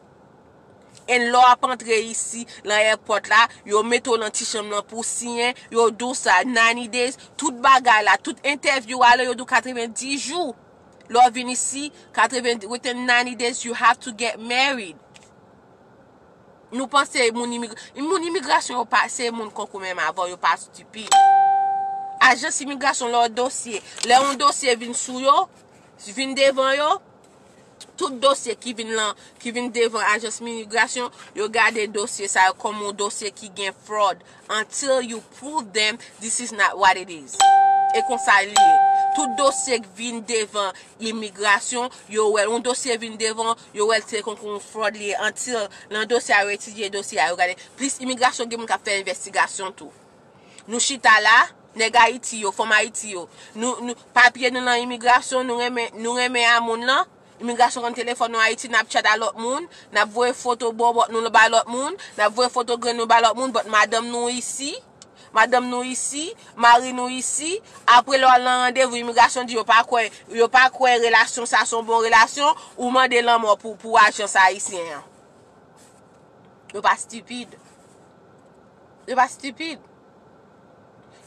E lè w ap antre isi, nan èpòt la, yo mete w nan ti chanm lan pou w siyen, yo di w sa, ninety days, tout bagay la, tout entèvyou a la, yo di w katrevendis jou. Lè w vin isi, katreven, within ninety days, you have to get married. Nou panse moun imig-, moun imigrasyon yo pa, se moun konkou menm avè w, yo pa stipid. Ajans imigrasyon, lè yon dosye, lè yon dosye vin sou yo, vin devan yo, tout dosye ki vin lan, ki vin devan ajans imigrasyon, yo gade dosye sa yo kòm yon dosye ki gen fraud. Until you prove them, this is not what it is. E konsa li ye. Tout dosye k vin devan imigrasyon, yo wè l. Yon dosye vin devan, yo wè l se konkou yon fraud li ye. Until nan dosye a, yo etidye dosye a, yo gade. Plis imigrasyon gen moun k ap fè envestigasyon tou. Nou chita la, nèg Ayiti yo, fanm Ayiti yo. Nou, nou, papye nou nan imigrasyon, nou renmen, nou renmen a moun lan. Imigrasyon konn telefòn nou Ayiti, n ap chat a lòt moun, n ap voye foto bòbòt nou ba lòt moun, n ap voye foto grenn nou ba lòt moun, but madanm nou isi, madanm nou isi, mari nou isi, apre lè w al nan randevou, imigrasyon di yo pa kwè, yo pa kwè relasyon sa se yon bon relasyon, ou mande lanmò pou, pou ajans ayisyen an. Yo pa stipid. Yo pa stipid.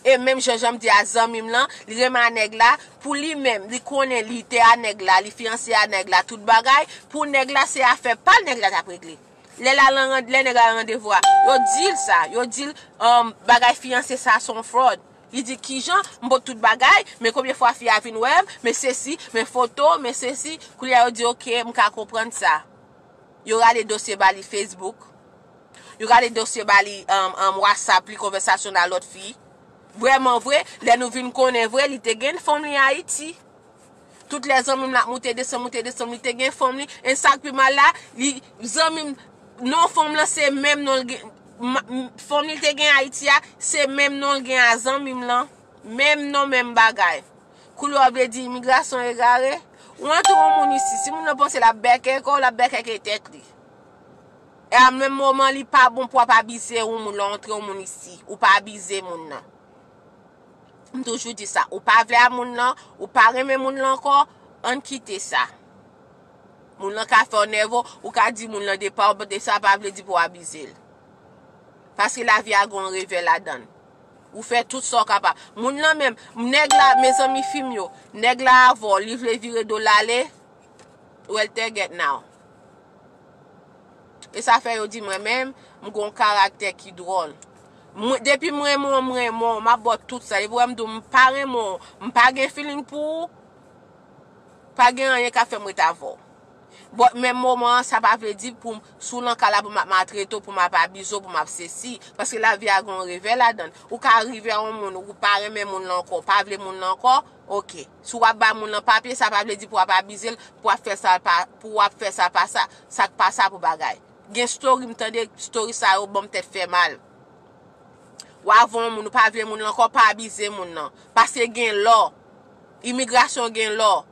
E menm jan jan m di a zanmi m lan, li renmen a nèg la, pou li menm, li konnen li te a nèg la, li fiyanse a nèg la, tout bagay, pou nèg la se afè pa l nèg la t ap regle. Lè l al nan rand-, lè nèg la al randevou a, yo di l sa, yo di l, um, bagay fiyanse sa se yon fraud. Li di kijan, m pot tout bagay, men konbyen fwa fi a vin wè m, men sesi, men foto, men sesi, koulye a yo di oke, m ka konprann sa. Yo rale dosye ba li Facebook. Yo rale dosye ba li, um, um, WhatsApp li, konvèsasyon nan lòt fi. Vrèman vre, lè nou vin konnen vre, li te gen fanm li Ayiti. Tout lè zanmi m la ap moute desann, moute desann, li te gen fanm li. E sa k pi mal la, li, zanmi m, non fanm lan se menm non l gen, ma-, m-, fanm li te gen Ayiti a, se menm non l gen a zanmi m lan. Menm non, menm bagay. Koulye w ap vle di imigrasyon egare? Ou antre yon moun isi, si moun nan panse l ap bèkè kò w, l ap bèkè ke tèt li. E a menm moman, li pa bon pou w ap abize yon moun lè w antre yon moun isi. Ou pa abize moun nan. M toujou di sa. Ou pa vle a moun nan, ou pa renmen moun lan ankò, ann kite sa. Moun lan ka fè w nève w, ou ka di moun lan depa w, but sa pa vle di pou w abize l. Paske lavi a gen yon revè ladan l. Ou fè tout sa w kapab. Moun lan menm, nèg la, mezanmi fi m yo, nèg la avè w, li vle vire do l ale, well, tègèt now. E sa fè yo di mwen menm, m gen yon karaktè ki dwòl. Mwen, depi m renmen w, m renmen w, m ap ba w tout sa. Depi w wè m di w m pa renmen w, m pa gen feeling pou ou, pa gen anyen k ap fè m ret avè w. But menm moman an, sa pa vle di pou m, si w nan ka la pou m ap maltrete w, pou m ap abize w, pou m ap sesi. Paske lavi a gen yon revè ladan l. Ou ka rive a yon moun, ou pa renmen moun lan ankò, ou pa vle moun lan ankò, oke. Si w ap ba moun lan papye, sa pa vle di pou w ap abize l, pou w ap fè sa pa, pou w ap fè sa pa sa, sa k pa sa pou bagay. Gen story, m tande story sa yo, ban m tèt fè mal. W avè yon moun, ou pa vle moun lan ankò, pa abize moun nan. Paske gen law. Imigrasyon gen law.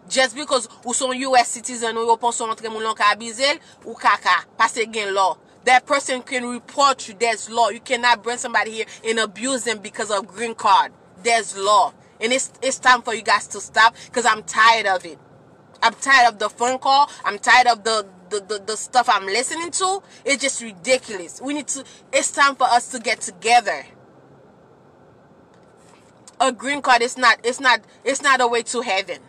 Just because ou se yon U S citizen ou yo panse w antre moun lan ka abize l, ou kaka. Paske gen law. That person can report you. There's law. You cannot bring somebody here and abuse them because of green card. There's law. And it's, it's time for you guys to stop because I'm tired of it. I'm tired of the phone call. I'm tired of the, the, the, the stuff I'm listening to. It's just ridiculous. We need to, it's time for us to get together. A green card is not, it's not, it's not a way to heaven.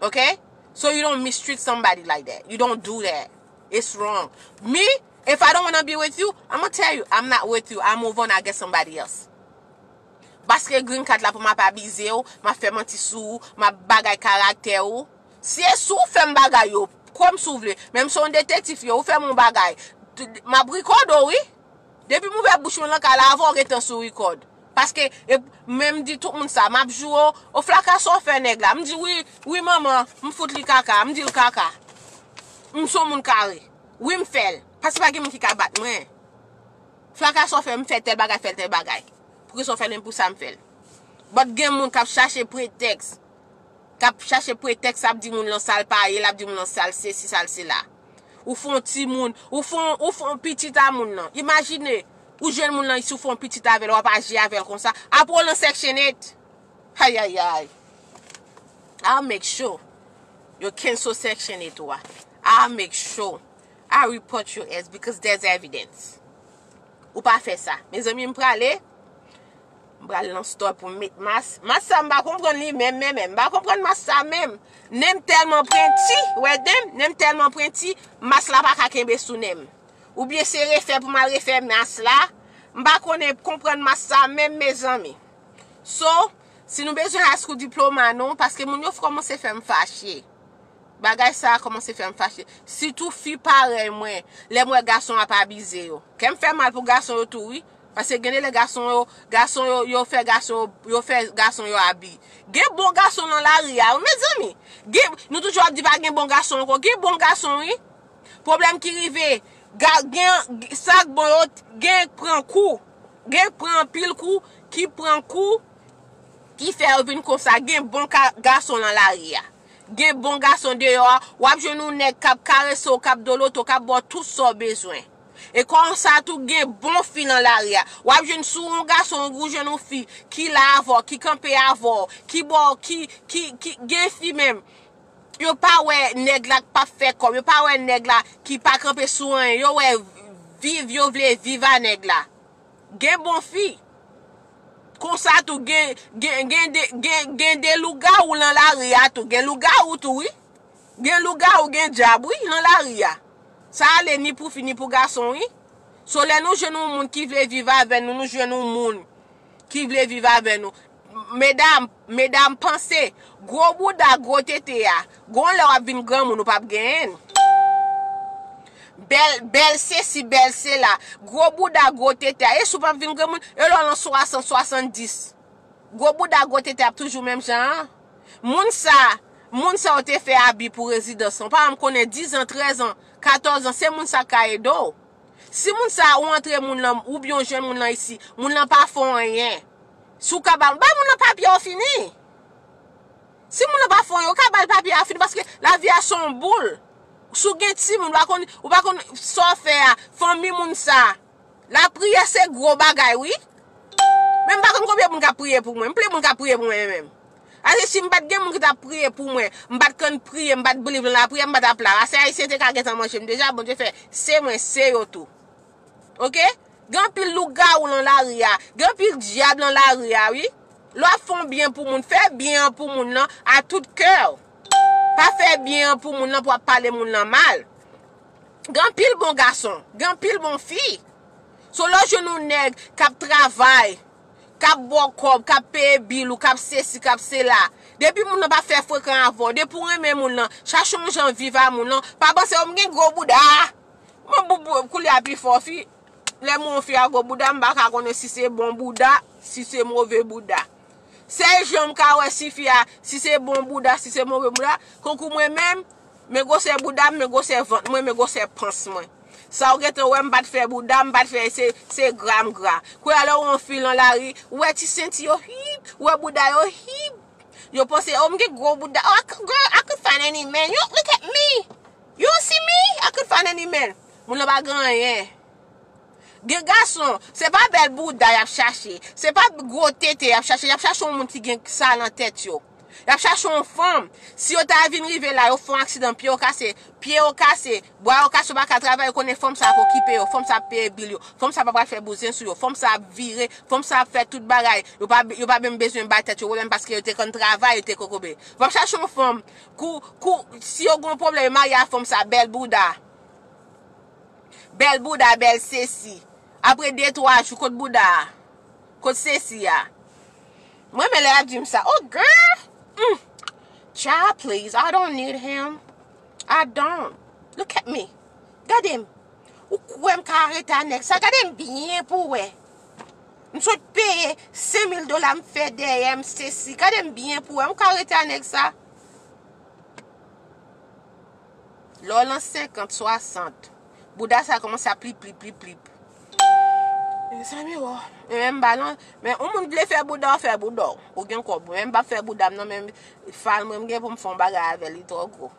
Okay? So you don't mistreat somebody like that. You don't do that. It's wrong. Me, if I don't wanna be with you, I'ma tell you, I'm not with you. I move on, I get somebody else. Paske green card la pou m ap abize w, m ap fè manti sou ou, m ap bagay karaktè ou. Si e si w fè m bagay yo, kwè m si w vle. Menm si w yon detektif ye, ou fè m yon bagay, m ap record w, wi. Depi m ouvè bouch mwen nan kay la, avan w gentan sou record. Paske, e, men m di tout moun sa, m ap joure, o, o, Flaka, sa w fè nèg la? M di, wi, wi, manman, m fout li kaka, m di l kaka. M se yon moun kare. Wi, m fè l. Paske pa gen moun ki ka bat mwen. Flaka, sa w fè? M fè tèl bagay, fè tèl bagay. Poukisa w fè l? Menm pou sa m fè l. But gen moun k ap chache pretèks. K ap chache pretèks, ap di moun lan sa l pa ye, l ap di moun lan sa l sesi, sa l sela. Ou fè yon timoun, ou fè yon, ou fè yon pitit a moun nan. Imajine, ou jwenn moun lan isi, ou fè yon pitit avè l, w ap aji avè l konsa. Apre w lan Section eight. Ayayay. I'll make sure you cancel Section eight ou a. I'll make sure I report your ass because there's evidence. Ou pa fè sa. Mezanmi, m prale. M pral nan store pou m met mas. Mas sa, m pa konprann li menm, menm, menm. M pa konprann mas sa menm. Nen m tèlman prenti, wè nen m, nen m tèlman prenti, mas la pa ka kenbe sou nen m. Oubyen se refè pou m al refè mas la. M pa konnen konprann mas sa menm, mezanmi. So, si nou bezwen high school diploma nou, paske moun yo kòmanse fè m fache. Bagay sa a kòmanse fè m fache. Sitou fi parèy mwen, lè m wè gason ap abize yo. Kè m fè mal pou gason yo tou, wi. Paske gen de lè gason yo, gason yo, yo fè gason yo, yo fè gason yo abi. Gen bon gason nan lari a, wi, mezanmi. Gen, nou toujou ap di pa gen bon gason ankò. Gen bon gason, wi. Pwoblèm ki rive, ga, gen, sa k bon yo, gen k pran kou. Gen k pran anpil kou, ki pran kou, ki fè yo vin konsa. Gen bon ka, gason nan lari a. Gen bon gason deyò a. W ap jwenn yon nèg k ap karese w, k ap dolote w, k ap ba w tout sa w bezwen. E konsa tou gen bon fi nan lari a. W ap jwenn sou yon gason, ou jwenn yon fi ki la avè w, ki kanpe avè w, ki ba w, ki, ki, ki, gen fi menm. Yo pa wè nèg la k p ap fè kòb. Yo pa wè nèg la ki pa kanpe sou anyen. Yo wè viv, yo vle viv a nèg la. Gen bon fi. Konsa tou, gen, gen, gen de, gen, gen de lougawou nan lari a tou. Gen lougawou tou, wi. Gen lougawou, gen dyab, wi, nan lari a. Sa ale ni pou fi, ni pou gason, wi. So, lè nou jwenn yon moun ki vle viv avè nou, nou jwenn yon moun ki vle viv avè nou. Medam, medam, panse, gwo bouda, gwo tete a, gon lè w ap vin granmoun, ou p ap genyen l. Bèl, bèl sesi, bèl sela, gwo bouda, gwo tete a, e si w p ap vin granmoun, e lè w lan swasant, swasanndis. Gwo bouda, gwo tete ap toujou menm jan an. Moun sa, moun sa yo te fè abi pou rezidans lan. Pa m konnen diz an, trèz an, katòz an, se moun sa k ka ede w. Si moun sa ou antre moun lan, oubyen w jwenn moun lan isi, moun lan pa fè w anyen. Si w ka ba, bay moun lan papye w fini. Si moun lan pa fè w anyen, ou ka ba l papye a fini, paske lavi a se yon boul. Si w gen timoun, ou pa konn, ou pa konn sa w fè a, fanmi moun sa. Lapriyè se gwo bagay, wi. Men m pa konn konbyen moun k ap priye pou mwen. M plen moun k ap priye pou mwen menm. Ase si m pa t gen moun ki t ap priye pou mwen, m pa t konn priye, m pa t believe nan lapriyè, m pa t ap la. Ase Ayisyen te ka gentan manje m deja, Bondye fè se mwen, se yo tou. Oke? Gen anpil lougawou nan lari a. Gen anpil dyab nan lari a, wi. Lè w ap fè yon byen pou moun, fè byen an pou moun nan a tout kè w. Pa fè byen an pou moun nan pou w ap pale moun nan mal. Gen anpil bon gason, gen anpil bon fi. So lè w jwenn yon nèg k ap travay, k ap ba w kòb, k ap peye bil ou, k ap sesi, k ap sela. Depi moun nan pa fè frekan avè w, depi w renmen moun nan, chache yon jan viv a moun nan, pa panse, o, m gen gwo bouda. Mwen bou-, bou-, koulye a pi fò fi. Lè m wè yon fi a gwo bouda, m pa ka konnen si se bon bouda, si se move bouda. Sèl jan m ka wè si fi a, si se bon bouda, si se move bouda, konkou mwen menm, men gwosè bouda m, men gwosè vant mwen, men gwosè pans mwen. Sa w gentan wè, m pa t fè bouda, m pa t fè, se, se gra m gra. Kounye a lè w wè yon fi lan lari, ou wè ti senti yo hip, ou wè bouda yo hip. Yo panse, o, m gen gwo bouda. O, I could, girl, I could find any man. You look at me. You see me? I could find any man. Moun nan pa gen anyen. Gen gason, se pa bèl bouda y ap chache. Se pa gwo tete y ap chache. Y ap chache yon moun ki gen sa nan tèt yo. Y ap chache yon fanm. Si yo ta vin rive la, yo fè yon aksidan, pye yo kase, pye yo kase, bra yo kase, yo pa ka travay, yo konnen fanm sa ap okipe yo, fanm sa ap peye bil yo, fanm sa pa pral fè bouzen sou yo, fanm sa ap vire, fanm sa ap fè tout bagay. Yo pa, yo pa menm bezwen bay tèt yo pwoblèm paske yo te konn travay, yo te kokobe. Yo ap chache yon fanm, kou, kou, si yo gen yon pwoblèm, yo marye a fanm sa, bèl bouda. Bèl bouda, bèl sesi. Apre de, twa jou, kot bouda a? Kot sesi a? Mwen, men lè y ap di m sa. Oh, girl! Mm. Child, please, I don't need him. I don't. Look at me. Gade m. Ou kwè m ka rete a nèg sa? Gade m byen pou w wè. M sot peye senk mil dola, m fè dèyè m, sesi. Gade m byen pou wè, m ka rete a nèg sa. Lè w lan senkant, swasant, bouda sa kòmanse ap plip, plip, plip, plip. Mezanmi, o. Men menm balan, men yon moun vle fè bouda w, fè bouda w. Ou gen kòb, men m p ap fè bouda m nan, men fal mwen, m gen pou m fè yon bagay avè l, li twò gwo.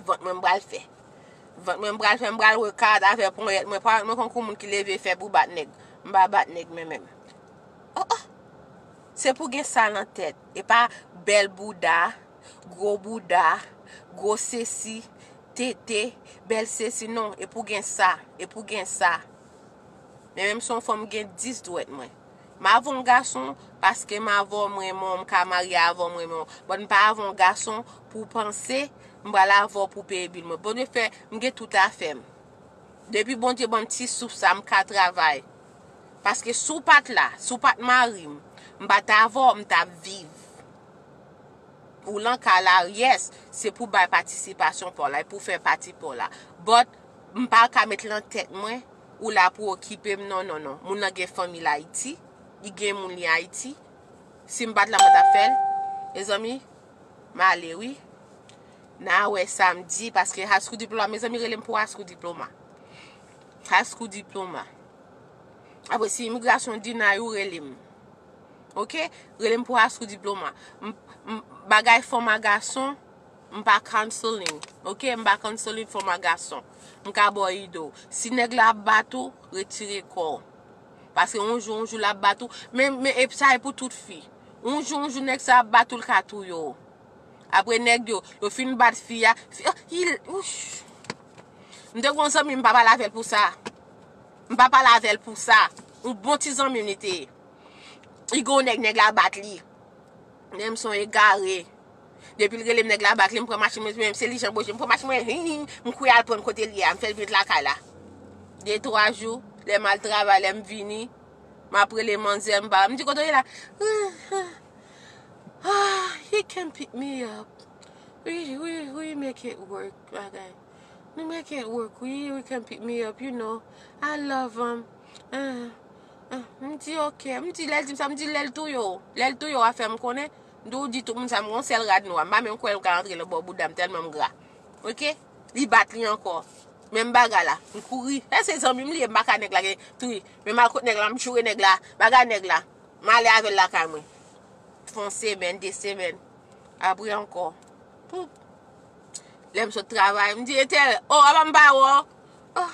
Vant mwen m pral fè. Vant mwen m pral fè, m pral wè kad avè ponyèt mwen. Ponyèt mwen konn kou moun ki leve fè pou bat nèg. M pa bat nèg men menm. Oh, oh. Se pou gen sa nan tèt. E pa bèl bouda, gwo bouda, gwo sesi, tete, bèl sesi. Non, e pou gen sa, e pou gen sa. Men menm si yon fanm gen dis dwèt mwen. M avè yon gason, paske m avè w, m renmen w, m ka marye avè w, m renmen w. But m pa avè yon gason pou w panse m pral avè w pou w peye bil mwen. Bondye fè, m gen tout afè m. Depi Bondye ban m ti souf sa, m ka travay. Paske si w pa t la, si w pa t mari m, m pa t avè w, m t ap viv. Ou lan kay la, yes, se pou bay patisipasyon pa w la, e pou fè pati pa w la. But, m pa ka met lan tèt mwen, ou la pou okipe m, non, non, non. Moun nan gen fanmi l Ayiti, li gen moun li Ayiti. Si m pa t la, mwen t ap fè l. Mezanmi, m ale, wi. N a wè samdi, paske high school diploma, mezanmi, rele m pou high school diploma. High school diploma. Apre, si imigrasyon deny ou, rele m. Oke? Rele m pou high school diploma. M, m, bagay fanm a gason, m pa counseling. Oke? M pa counseling fanm a gason. M ka ba w ide w. Si nèg la ap bat ou, retire kò w. Paske yon jou, yon jou l ap bat ou. Men, men, e sa e pou tout fi. Yon jou, yon jou nèg sa ap bat ou, l ka touye w. Apre nèg yo, yo fin bat fi a. Fi, oh, il, ouch. M te gen yon zanmi, m pa pale avè l pou sa. M pa pale avè l pou sa. Yon bon ti zanmi m li te ye. Li gen yon nèg, nèg la bat li. Nèg m se yon egare. Depi l rele m, nèg la bat li, m pran machin mwen, se li jan boje, m pran machin mwen, hin, hin, m kouri al pran l kote l ye a, m fè l vin lakay la. De twa jou, lè m al travay, lè m vini, m ap rele manzè, m pa, m di kote w ye la? Ah, he can pick me up. We, we, we make it work, bagay. We make it work. We, we can pick me up, you know. I love him. Ah, ah, m di, ok. M di, lè l di m sa, m di, lè l touye w. Lè l touye w, a fè m konnen. M di, ou di tout moun sa, m gon sèl rad nwa. M pa menm kwè l ka antre nan bò bouda m, tèlman m gra. Oke? Li bat li ankò. Menm bagay la. M kouri. E se zanmi m li ye, m pa ka nèg la gen tri. Men m al kot nèg la, m joure nèg la. Bagay nèg la. M ale avè l lakay mwen. Fè yon semèn, de semèn. Apre ankò. Poup. Lè m sot travay, m di, entèl, oh, apa m pa wè w? Oh,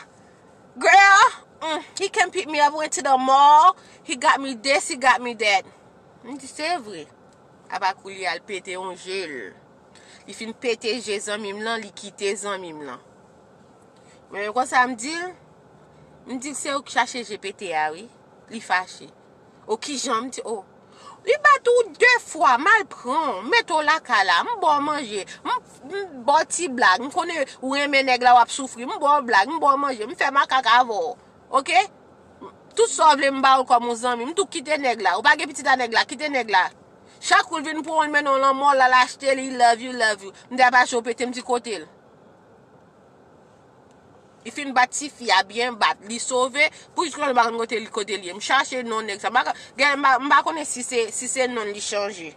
girl, mm, he can pick me up, went to the mall, he got me this, he got me that. M di, se vre. Apa koulye a l pete yon je l. Li fin pete je zanmi m lan, li kite zanmi m lan. Men konsa m di l, m di l se ou k chache je pete a wi. Li fache. O kijan m di, o. Li bat ou de fwa, m al pran w, m mete w lakay la, m ba w manje, m, m ba w ti blag, m konnen ou renmen nèg la, w ap soufri, m ba w blag, m ba w manje, m fè makak avè w, oke? Tout sa w vle m ba w kòm yon zanmi, m tou kite nèg la, ou pa gen pitit a nèg la, kite nèg la. Chak kou l vin pran w, l mennen w lanmò, l al achte li, love you, love you. M di apa je w pete, m di kote l. Li fin bat tifi a byen bat, li sove, pou jis kounye a m pa konn kote li, kote li ye. M chache non nèg sa. M pa, gen, m pa, m pa konnen si se, si se non li chanje.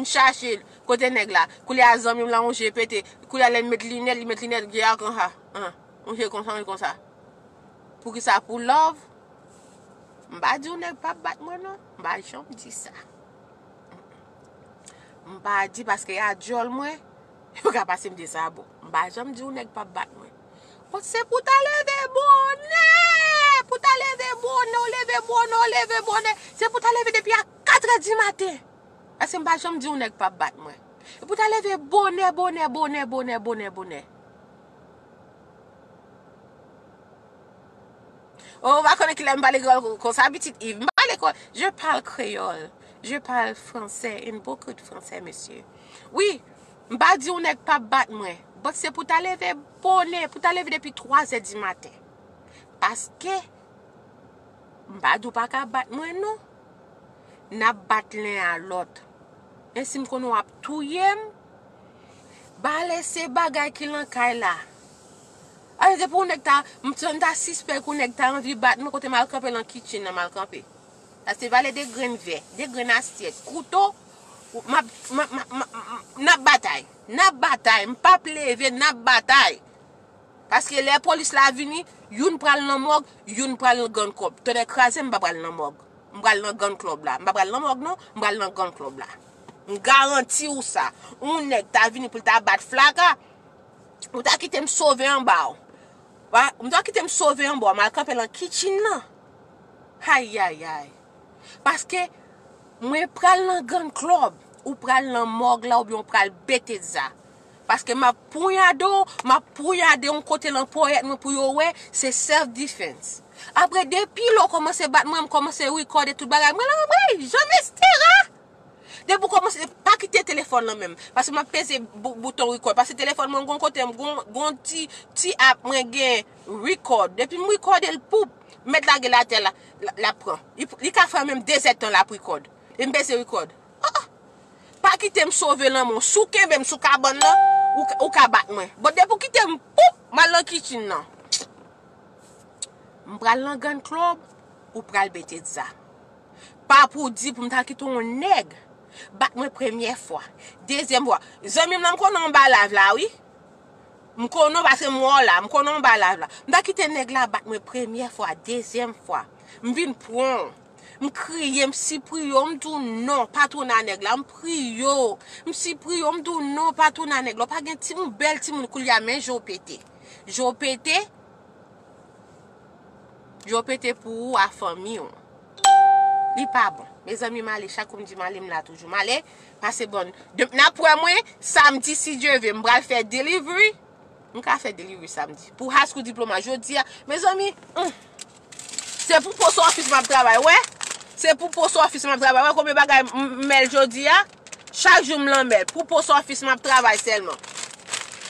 M chache l, kote nèg la. Koulye a zanmi m la, yon je pete. Koulye a lè l met linèt, li met linèt, je a konsa. An, yon je konsa, yon je konsa. Poukisa pou love? M pa di yon nèg p ap bat mwen non. M pa janm di sa. M pa di paske y a dyòl mwen, yo ka pase m de sa bon. M pa janm di yon nèg p ap bat mwen. Bon, se pou ta leve bonè! Pou ta leve bonè, w leve bonè, w leve bonè. Se pou ta leve depi a katrè di maten. Paske m pa janm di yon nèg p ap bat mwen. E pou ta leve bonè, bonè, bonè, bonè, bonè, bonè. Oh, ou pa konnen kilè m pale kreyòl konsa, pitit Iv. M pale kreyòl. Je parle créole. Je parle français, un beaucoup de français, monsieur. Wi, m pa di yon nèg p ap bat mwen. But se pou ta leve bonè, pou ta leve depi twazè di maten. Paske, m pa di w pa ka bat mwen, non. N ap bat len a lòt. Men si m konnen w ap touye m, bale se bagay ki lan kay la. Ay, depi yon nèg ta, m, m ta sispèk yon nèg ta anvi bat mwen, kote m al kanpe lan kitchen nan, m al kanpe. Sa se valè de grenn vè, de grenn asyèt, kouto, m ap, m ap, m ap, m ap, m ap, n ap batay. N ap batay, m p ap leve, n ap batay. Paske lè polis la vini, youn pral nan mòg, youn pral nan Gun Club. Tonnè kraze, m pa pral nan mòg. M pral nan Gun Club la. M pa pral nan mòg non, m pral nan Gun Club la. M garanti w sa. Yon nèg ta vini pou l ta bat Flaka, ou ta kite m sove anba w. Wa, ou ta kite m sove anba w, m al kanpe nan kitchen nan. Ayayay. Paske mwen pral nan Gun Club, ou pral nan mòg la oubyen ou pral Bethesda. Paske m ap ponyade w, m ap ponyade yon kote nan ponyèt mwen pou yo wè, se self defense. Apre, depi lè w kòmanse bat mwen, m kòmanse rekòde tout bagay. Mwen la, mwen, Jean Mestera! Depi w kòmanse, pa kite telefòn nan men m. Paske m ap peze bou-, bouton rekòd. Paske telefòn mwen gon kote, m gon, gon ti, ti app mwen gen rekòd. Depi m rekòde l, poup, m mèt lage l atè la, la, l ap pran. Li, li ka fè menm de zèdtan l ap rekòd. E m peze rekòd. Ah, ah. Pa kite m sove nan men w. Si w kenbe m sou kabann nan, ou, ka- ou ka bat mwen. Bon, depi w kite m, poup, m al nan kitchen nan. M pral nan Gun Club, ou pral Bethesda. Pa pou di pou m ta kite yon nèg bat mwen premyè fwa, dezyèm fwa. Zanmi m nan, m konnen w anba live la, wi. M konnen w paske m wè w la, m konnen w anba live la. M ta kite nèg la bat mwen premyè fwa, dezyèm fwa. M vin pran w. M kriye, m sipriye w, m di w non, pa tounen a nèg la. M priye w, m sipriye w, m di w non, pa tounen a nèg la. W pa gen ti, yon bèl timoun koulye a, men je w pete. Je w pete, je w pete pou ou a fanmi w. Li pa bon. Mezanmi, m ale, chak kou m di m ale, m la toujou. M ale, pase bòn. De- N ap wè mwen samdi, si Dye ve. M pral fè delivery. M ka fè delivery samdi. Pou high school diploma, jodi a, mezanmi, hmm. Se pou post office m ap travay, wè. Se pou post office m ap travay. Wè konbyen bagay m, m mèl jodi a? Chak jou m lanmèl. Pou post office m ap travay sèlman.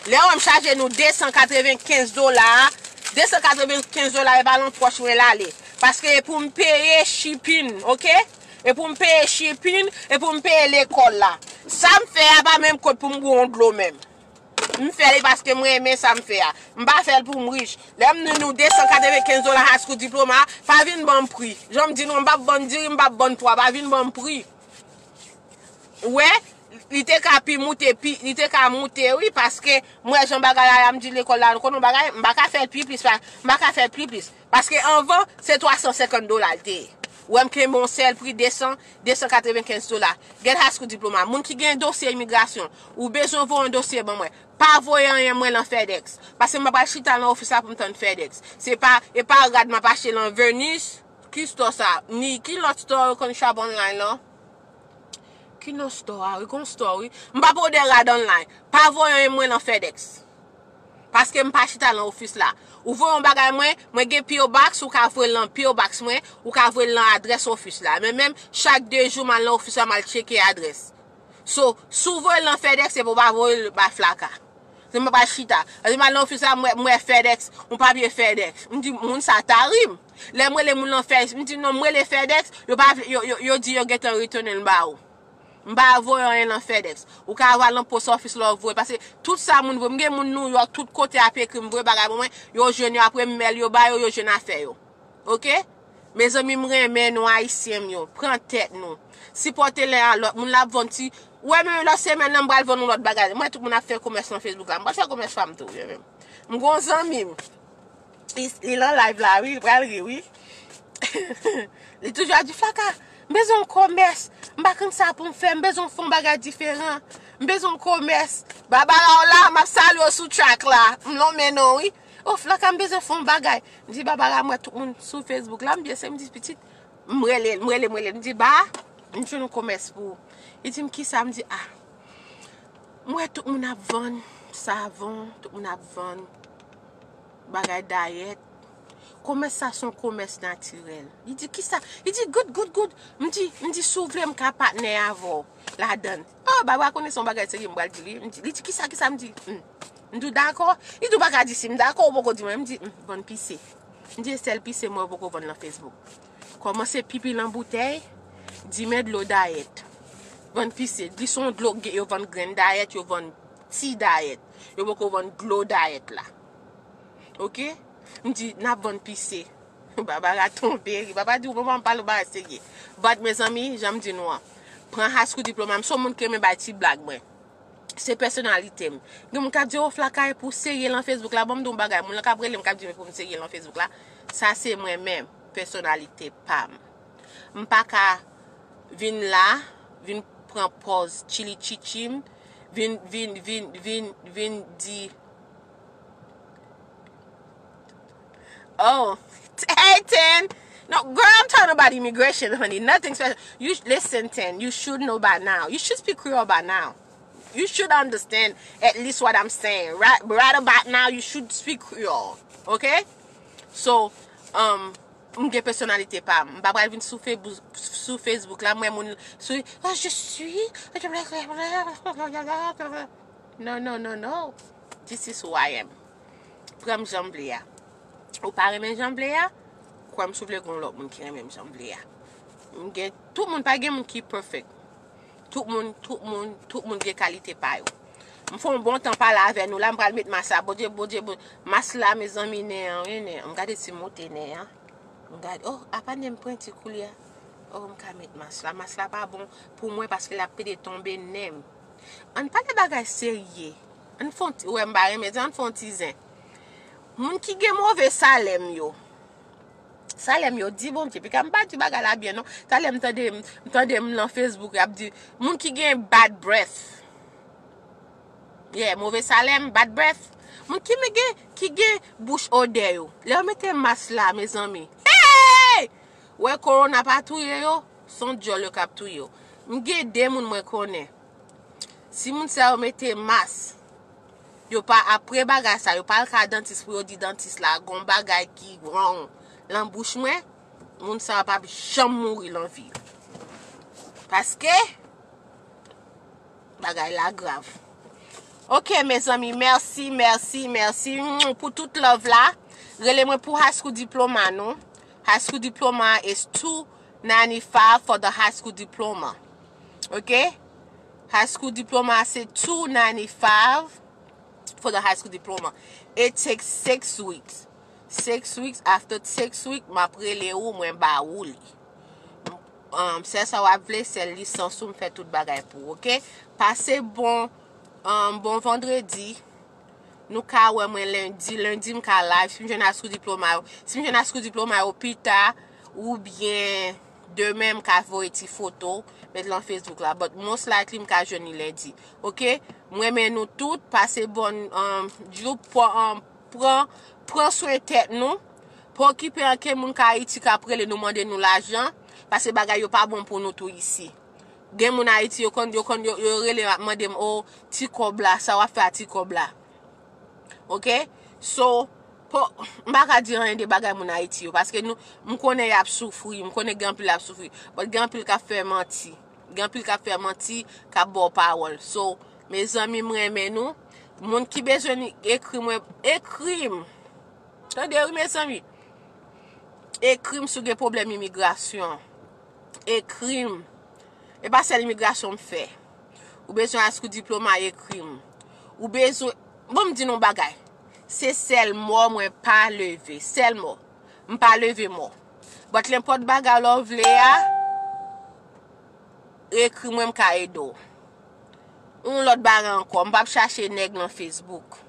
Lè w wè m chaje nou de san katrevenkenz dola, de san katrevenkenz dola e pa lan pòch mwen l ale. Paske e pou m peye shipping, oke? E pou m peye shipping, e pou m peye lekòl la. Sa m fè a pa menm kot pou m bwè yon dlo menm. M fè li paske m renmen sa m fè a. M pa fè l pou m rich. Lè m di nou de san katrevenkenz dola high school diploma, pa vin ban m pri. Jan m di nou, m p ap ban n diri, m p ap ban n pwa, pa vin ban m pri. Ou wè, li te ka pi moute, pi, li te ka moute, wi, paske m wè jan bagay la, m di lekòl la, nou konn yon bagay, m pa ka fè l pi plis, pa, m pa ka fè l pi plis. Paske anvan, se twa san senkant dola l te ye. Ou wè m kenbe yon sèl pri de san, de san katrevenkenz dola. Get high school diploma. Moun ki gen dosye imigrasyon, ou bezwen voye yon dosye ban mwen. Pa voye anyen mwen lan FedEx. Paske m pa pral chita lan ofis la pou m tann FedEx. Se pa, e pa rad m ap achte lan Venus. Ki store sa? Ni ki lòt store yo konn shop online lan? Ki non store a? Wi, gon store, wi. M pa pwodè rad online. Pa voye anyen mwen lan FedEx. Paske m pa chita lan ofis la. Ou voye yon bagay mwen, mwen gen P O Box, ou ka voye l lan P O Box mwen, ou ka voye l lan adrès ofis la. Men menm, chak de jou m al lan ofis la, m al tcheke adrès. So, si w voye l lan FedEx, se pou w pa voye l ba Flaka. Se m pa chita. Paske m al nan ofis la, m wè, m wè FedEx, yon papye FedEx. M di, moun sa ta ri m. Lè m rele moun lan FedEx, m di, non, m rele FedEx, yo pa vle, yo, yo, yo di yo gentan retounen l ba ou. M pa voye anyen lan FedEx. Ou ka al lan post office la, w voye. Paske tout sa moun voye, m gen moun New York, tout kote ap ekri m, voye bagay ban mwen, yo jwenn yo, apre m mèl yo ba yo, yo jwenn afè yo. Oke? Mezanmi, m renmen nou, Ayisyen m yo. Pran tèt nou. Sipòte len a lòt. Moun la ap vann ti. Ou wè, menm lòt semèn nan, m pral vann yon lòt bagay. M wè tout moun ap fè komès lan Facebook la. M pral fè komès pa m tou, wi, menm. M gon zanmi m. Li, li lan live la, wi. Li pral ri, wi. Li toujou ap di, Flaka, m bezwen yon komès. M pa konn sa pou m fè. M bezwen fè yon bagay diferan. M bezwen yon komès. Babara w la, m ap salye w sou track la. M nonmen non, wi. O, Flaka, m bezwen fè yon bagay. M di, Babara, m wè tout moun sou Facebook la, m byen se m di, pitit, m rele l, m rele, m rele l. M di, Ba, m jwenn yon komès pou ou. Li di m, Kisa? M di, A, m wè tout moun ap vann savon, tout moun ap vann bagay dayèt. Komès sa se yon komès natirèl. Li di, Kisa? Li di, Good, good, good. M di, m di, Si w vle, m ka patnè avè w ladan l. O, Babara konnen se yon bagay serye m pral di li. M di, li di, Kisa, kisa? M di, Hmm. M di w dakò? Li di w pa ka di si m dakò, ou poko di mwen. M di, "Humm, vann pise." M di, "E sèl pise mwen yo poko vann lan Facebook." Kòmanse pipi lan boutèy, di men dlo dayèt. Vann pise, di se yon dlo gen, yo vann grenn dayèt, yo vann ti dayèt. Yo poko vann dlo dayèt la. Oke? M di, "N ap vann pise." Barbara tonbe ri. Barbara di, "Ou pa pale bagay serye." But, mezanmi, jan m di nou an, pran high school diploma, m se yon moun ki renmen bay ti blag mwen. Se pèsonalite m. Gen moun k ap di, "O, Flacka, e pou serye lan Facebook la." Bon, m di yon bagay, moun lan k ap rele m, k ap di m pou m serye lan Facebook la, sa se mwen menm, pèsonalite pa m. M pa ka vin la, vin pran pòz chili chichi m, vin, vin, vin, vin, vin di, "Oh, hey, Ten." No, girl, I'm talking about immigration, honey. Nothing special. You sh- listen, Ten. You should know by now. You should speak Creole by now. You should understand at least what I'm saying. Right, right about now, you should speak Creole. Okay? So, um, m gen pèsonalite pa m. M pa pral vin sou Facebook, sou Facebook la, mwen moun sou, "Oh, je suis." No, no, no, no. This is who I am. Pran m jan m vle a. Ou pa renmen jan m vle a, kwè m, si w vle gen yon lòt moun ki renmen m jan m vle a. M gen, tout moun, pa gen moun ki perfect. Tout moun, tout moun, tout moun gen kalite pa yo. M fè yon bon tan pale avè nou la, m pral met mas la. Bondye, Bondye, Bondye. Mas la, mezanmi, nen an, wi, nen an. M gade si m moute nen an. M gade, oh, apa nen m pwenti koulye a. Oh, m ka met mas la. Mas la pa bon pou mwen paske l ap pede tonbe nen m. Ann pale bagay serye. Ann fè yon ti, ou wè m pa renmen di, ann fè yon ti zen. Moun ki gen move salè m yo. Salè m yo, di Bondye, pika m pa di bagay la byen non. Talè m tande, m tande m lan Facebook, y ap di, moun ki gen bad breath. Yeah, move salè m, bad breath. Moun ki me gen, ki gen bouch odè yo. Lè yo mete mas la, mezanmi. Hey! Wè, korona pa touye yo, se yon dyòl yo k ap touye yo. M gen de moun mwen konnen. Si moun sa yo mete mas, yo pa, apre bagay sa, yo pa al ka dantis pou yo di dantis la, gon bagay ki wrong lan bouch mwen, moun sa yo p ap janm mouri lan vi. Paske, bagay la grav. Ok, mezanmi, mèsi, mèsi, mèsi, mm, pou tout love la. Rele mwen pou high school diploma, non. High school diploma is two ninety-five for the high school diploma. Ok? High school diploma se two ninety-five for the high school diploma. It takes six weeks. Six weeks, after six weeks, m ap rele ou, mwen ba ou li. Um, sèl sa w ap vle, sèl lisans ou, m fè tout bagay pou ou, ok? Pase bon, um, bon vandredi. Nou ka wè mwen lendi. Lendi, m ka live. Si m jwenn high school diploma yo, si m jwenn high school diploma yo pita, oubyen demen, m ka voye ti foto, met lan Facebook la. But most likely, m ka jwenn li lendi. Ok? M renmen nou tout. Pase bon, um, jou, pran, um, pran, pran swen tèt nou. Pa okipe ankenn moun k Ayiti k ap rele nou, mande nou lajan. Pase bagay yo pa bon pou nou tou isi. Gen moun Ayiti, yo konn, yo konn, yo, yo rele m ap mande m, "O, ti kòb la, sa w ap fè a ti kòb la?" Ok? So, po, m pa ka di anyen de bagay moun Ayiti yo, paske nou, m konnen y ap soufri, m konnen gen anpil ap soufri. But gen anpil k ap fè manti. Gen anpil k ap fè manti, k ap ba w pawòl. So, mezanmi, m renmen nou. Moun ki bezwen ekri mwen, ekri m. Tande wi, mezanmi. Ekri m si w gen pwoblèm imigrasyon. Ekri m. E pa sèl imigrasyon m fè. Ou bezwen high school diploma, ekri m. Ou bezwen, bon, m di nou yon bagay. Se sèl mò mwen pa leve. Sèl mò. M pa leve mò. But nenpòt bagay lè w vle a, ekri mwen, m ka ede w. Yon lòt bagay ankò, m p ap chache nèg nan Facebook.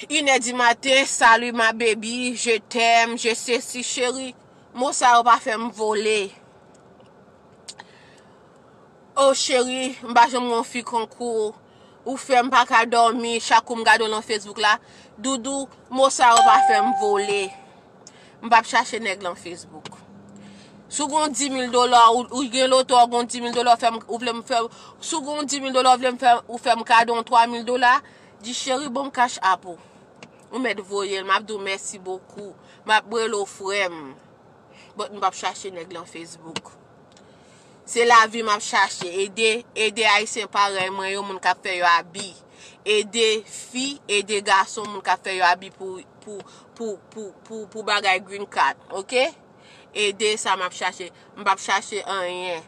Inè di maten, "Salut ma baby, je t'aime, je ceci, cheri." Mo sa yo pa fè m vole. "O cheri, m pa janm wè yon fi konkou ou. Ou fè m pa ka dòmi, chak kou m gade w lan Facebook la." Doudou, mo sa yo pa fè m vole. M p ap chache nèg lan Facebook. Si w gen yon di mil dola, ou, ou gen loto, ou gen yon di mil dola, ou fè m, ou vle m fè, si w gen yon di mil dola, ou vle m fè, ou fè m kado yon twa mil dola, di, "Cheri, ban m cash app ou." Ou mèt voye l, m ap di w, "Mèsi bokou." M ap rele w frè m. But m p ap chache nèg lan Facebook. Se lavi m ap chache. Ede, ede Ayisyen parèy mwen yo, moun k ap fè yo abi. Ede fi, ede gason, moun k ap fè yo abi pou, pou, pou, pou, pou, pou bagay green card, ok? Ede sa m ap chache. M p ap chache anyen.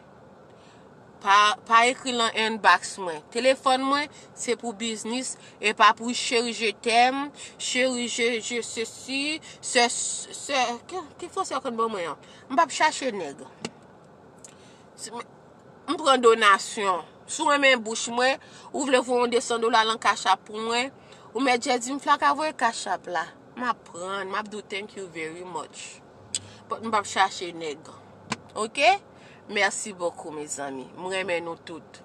Pa, pa ekri lan inbox mwen. Telefòn mwen, se pou biznis, e pa pou cheri je t'aime, cheri je, je ceci, se, se, ki, ki franse yo konn ban mwen an? M p ap chache nèg. Si m, m pran donasyon. Si w renmen bouch mwen, ou vle voye yon de san dola lan Cash App pou mwen, ou mèt jè di m, Flaka, voye Cash App la. M ap pran, m ap di w thank you very much. But m p ap chache nèg. Oke? Mèsi bokou, mezanmi. M renmen nou tout.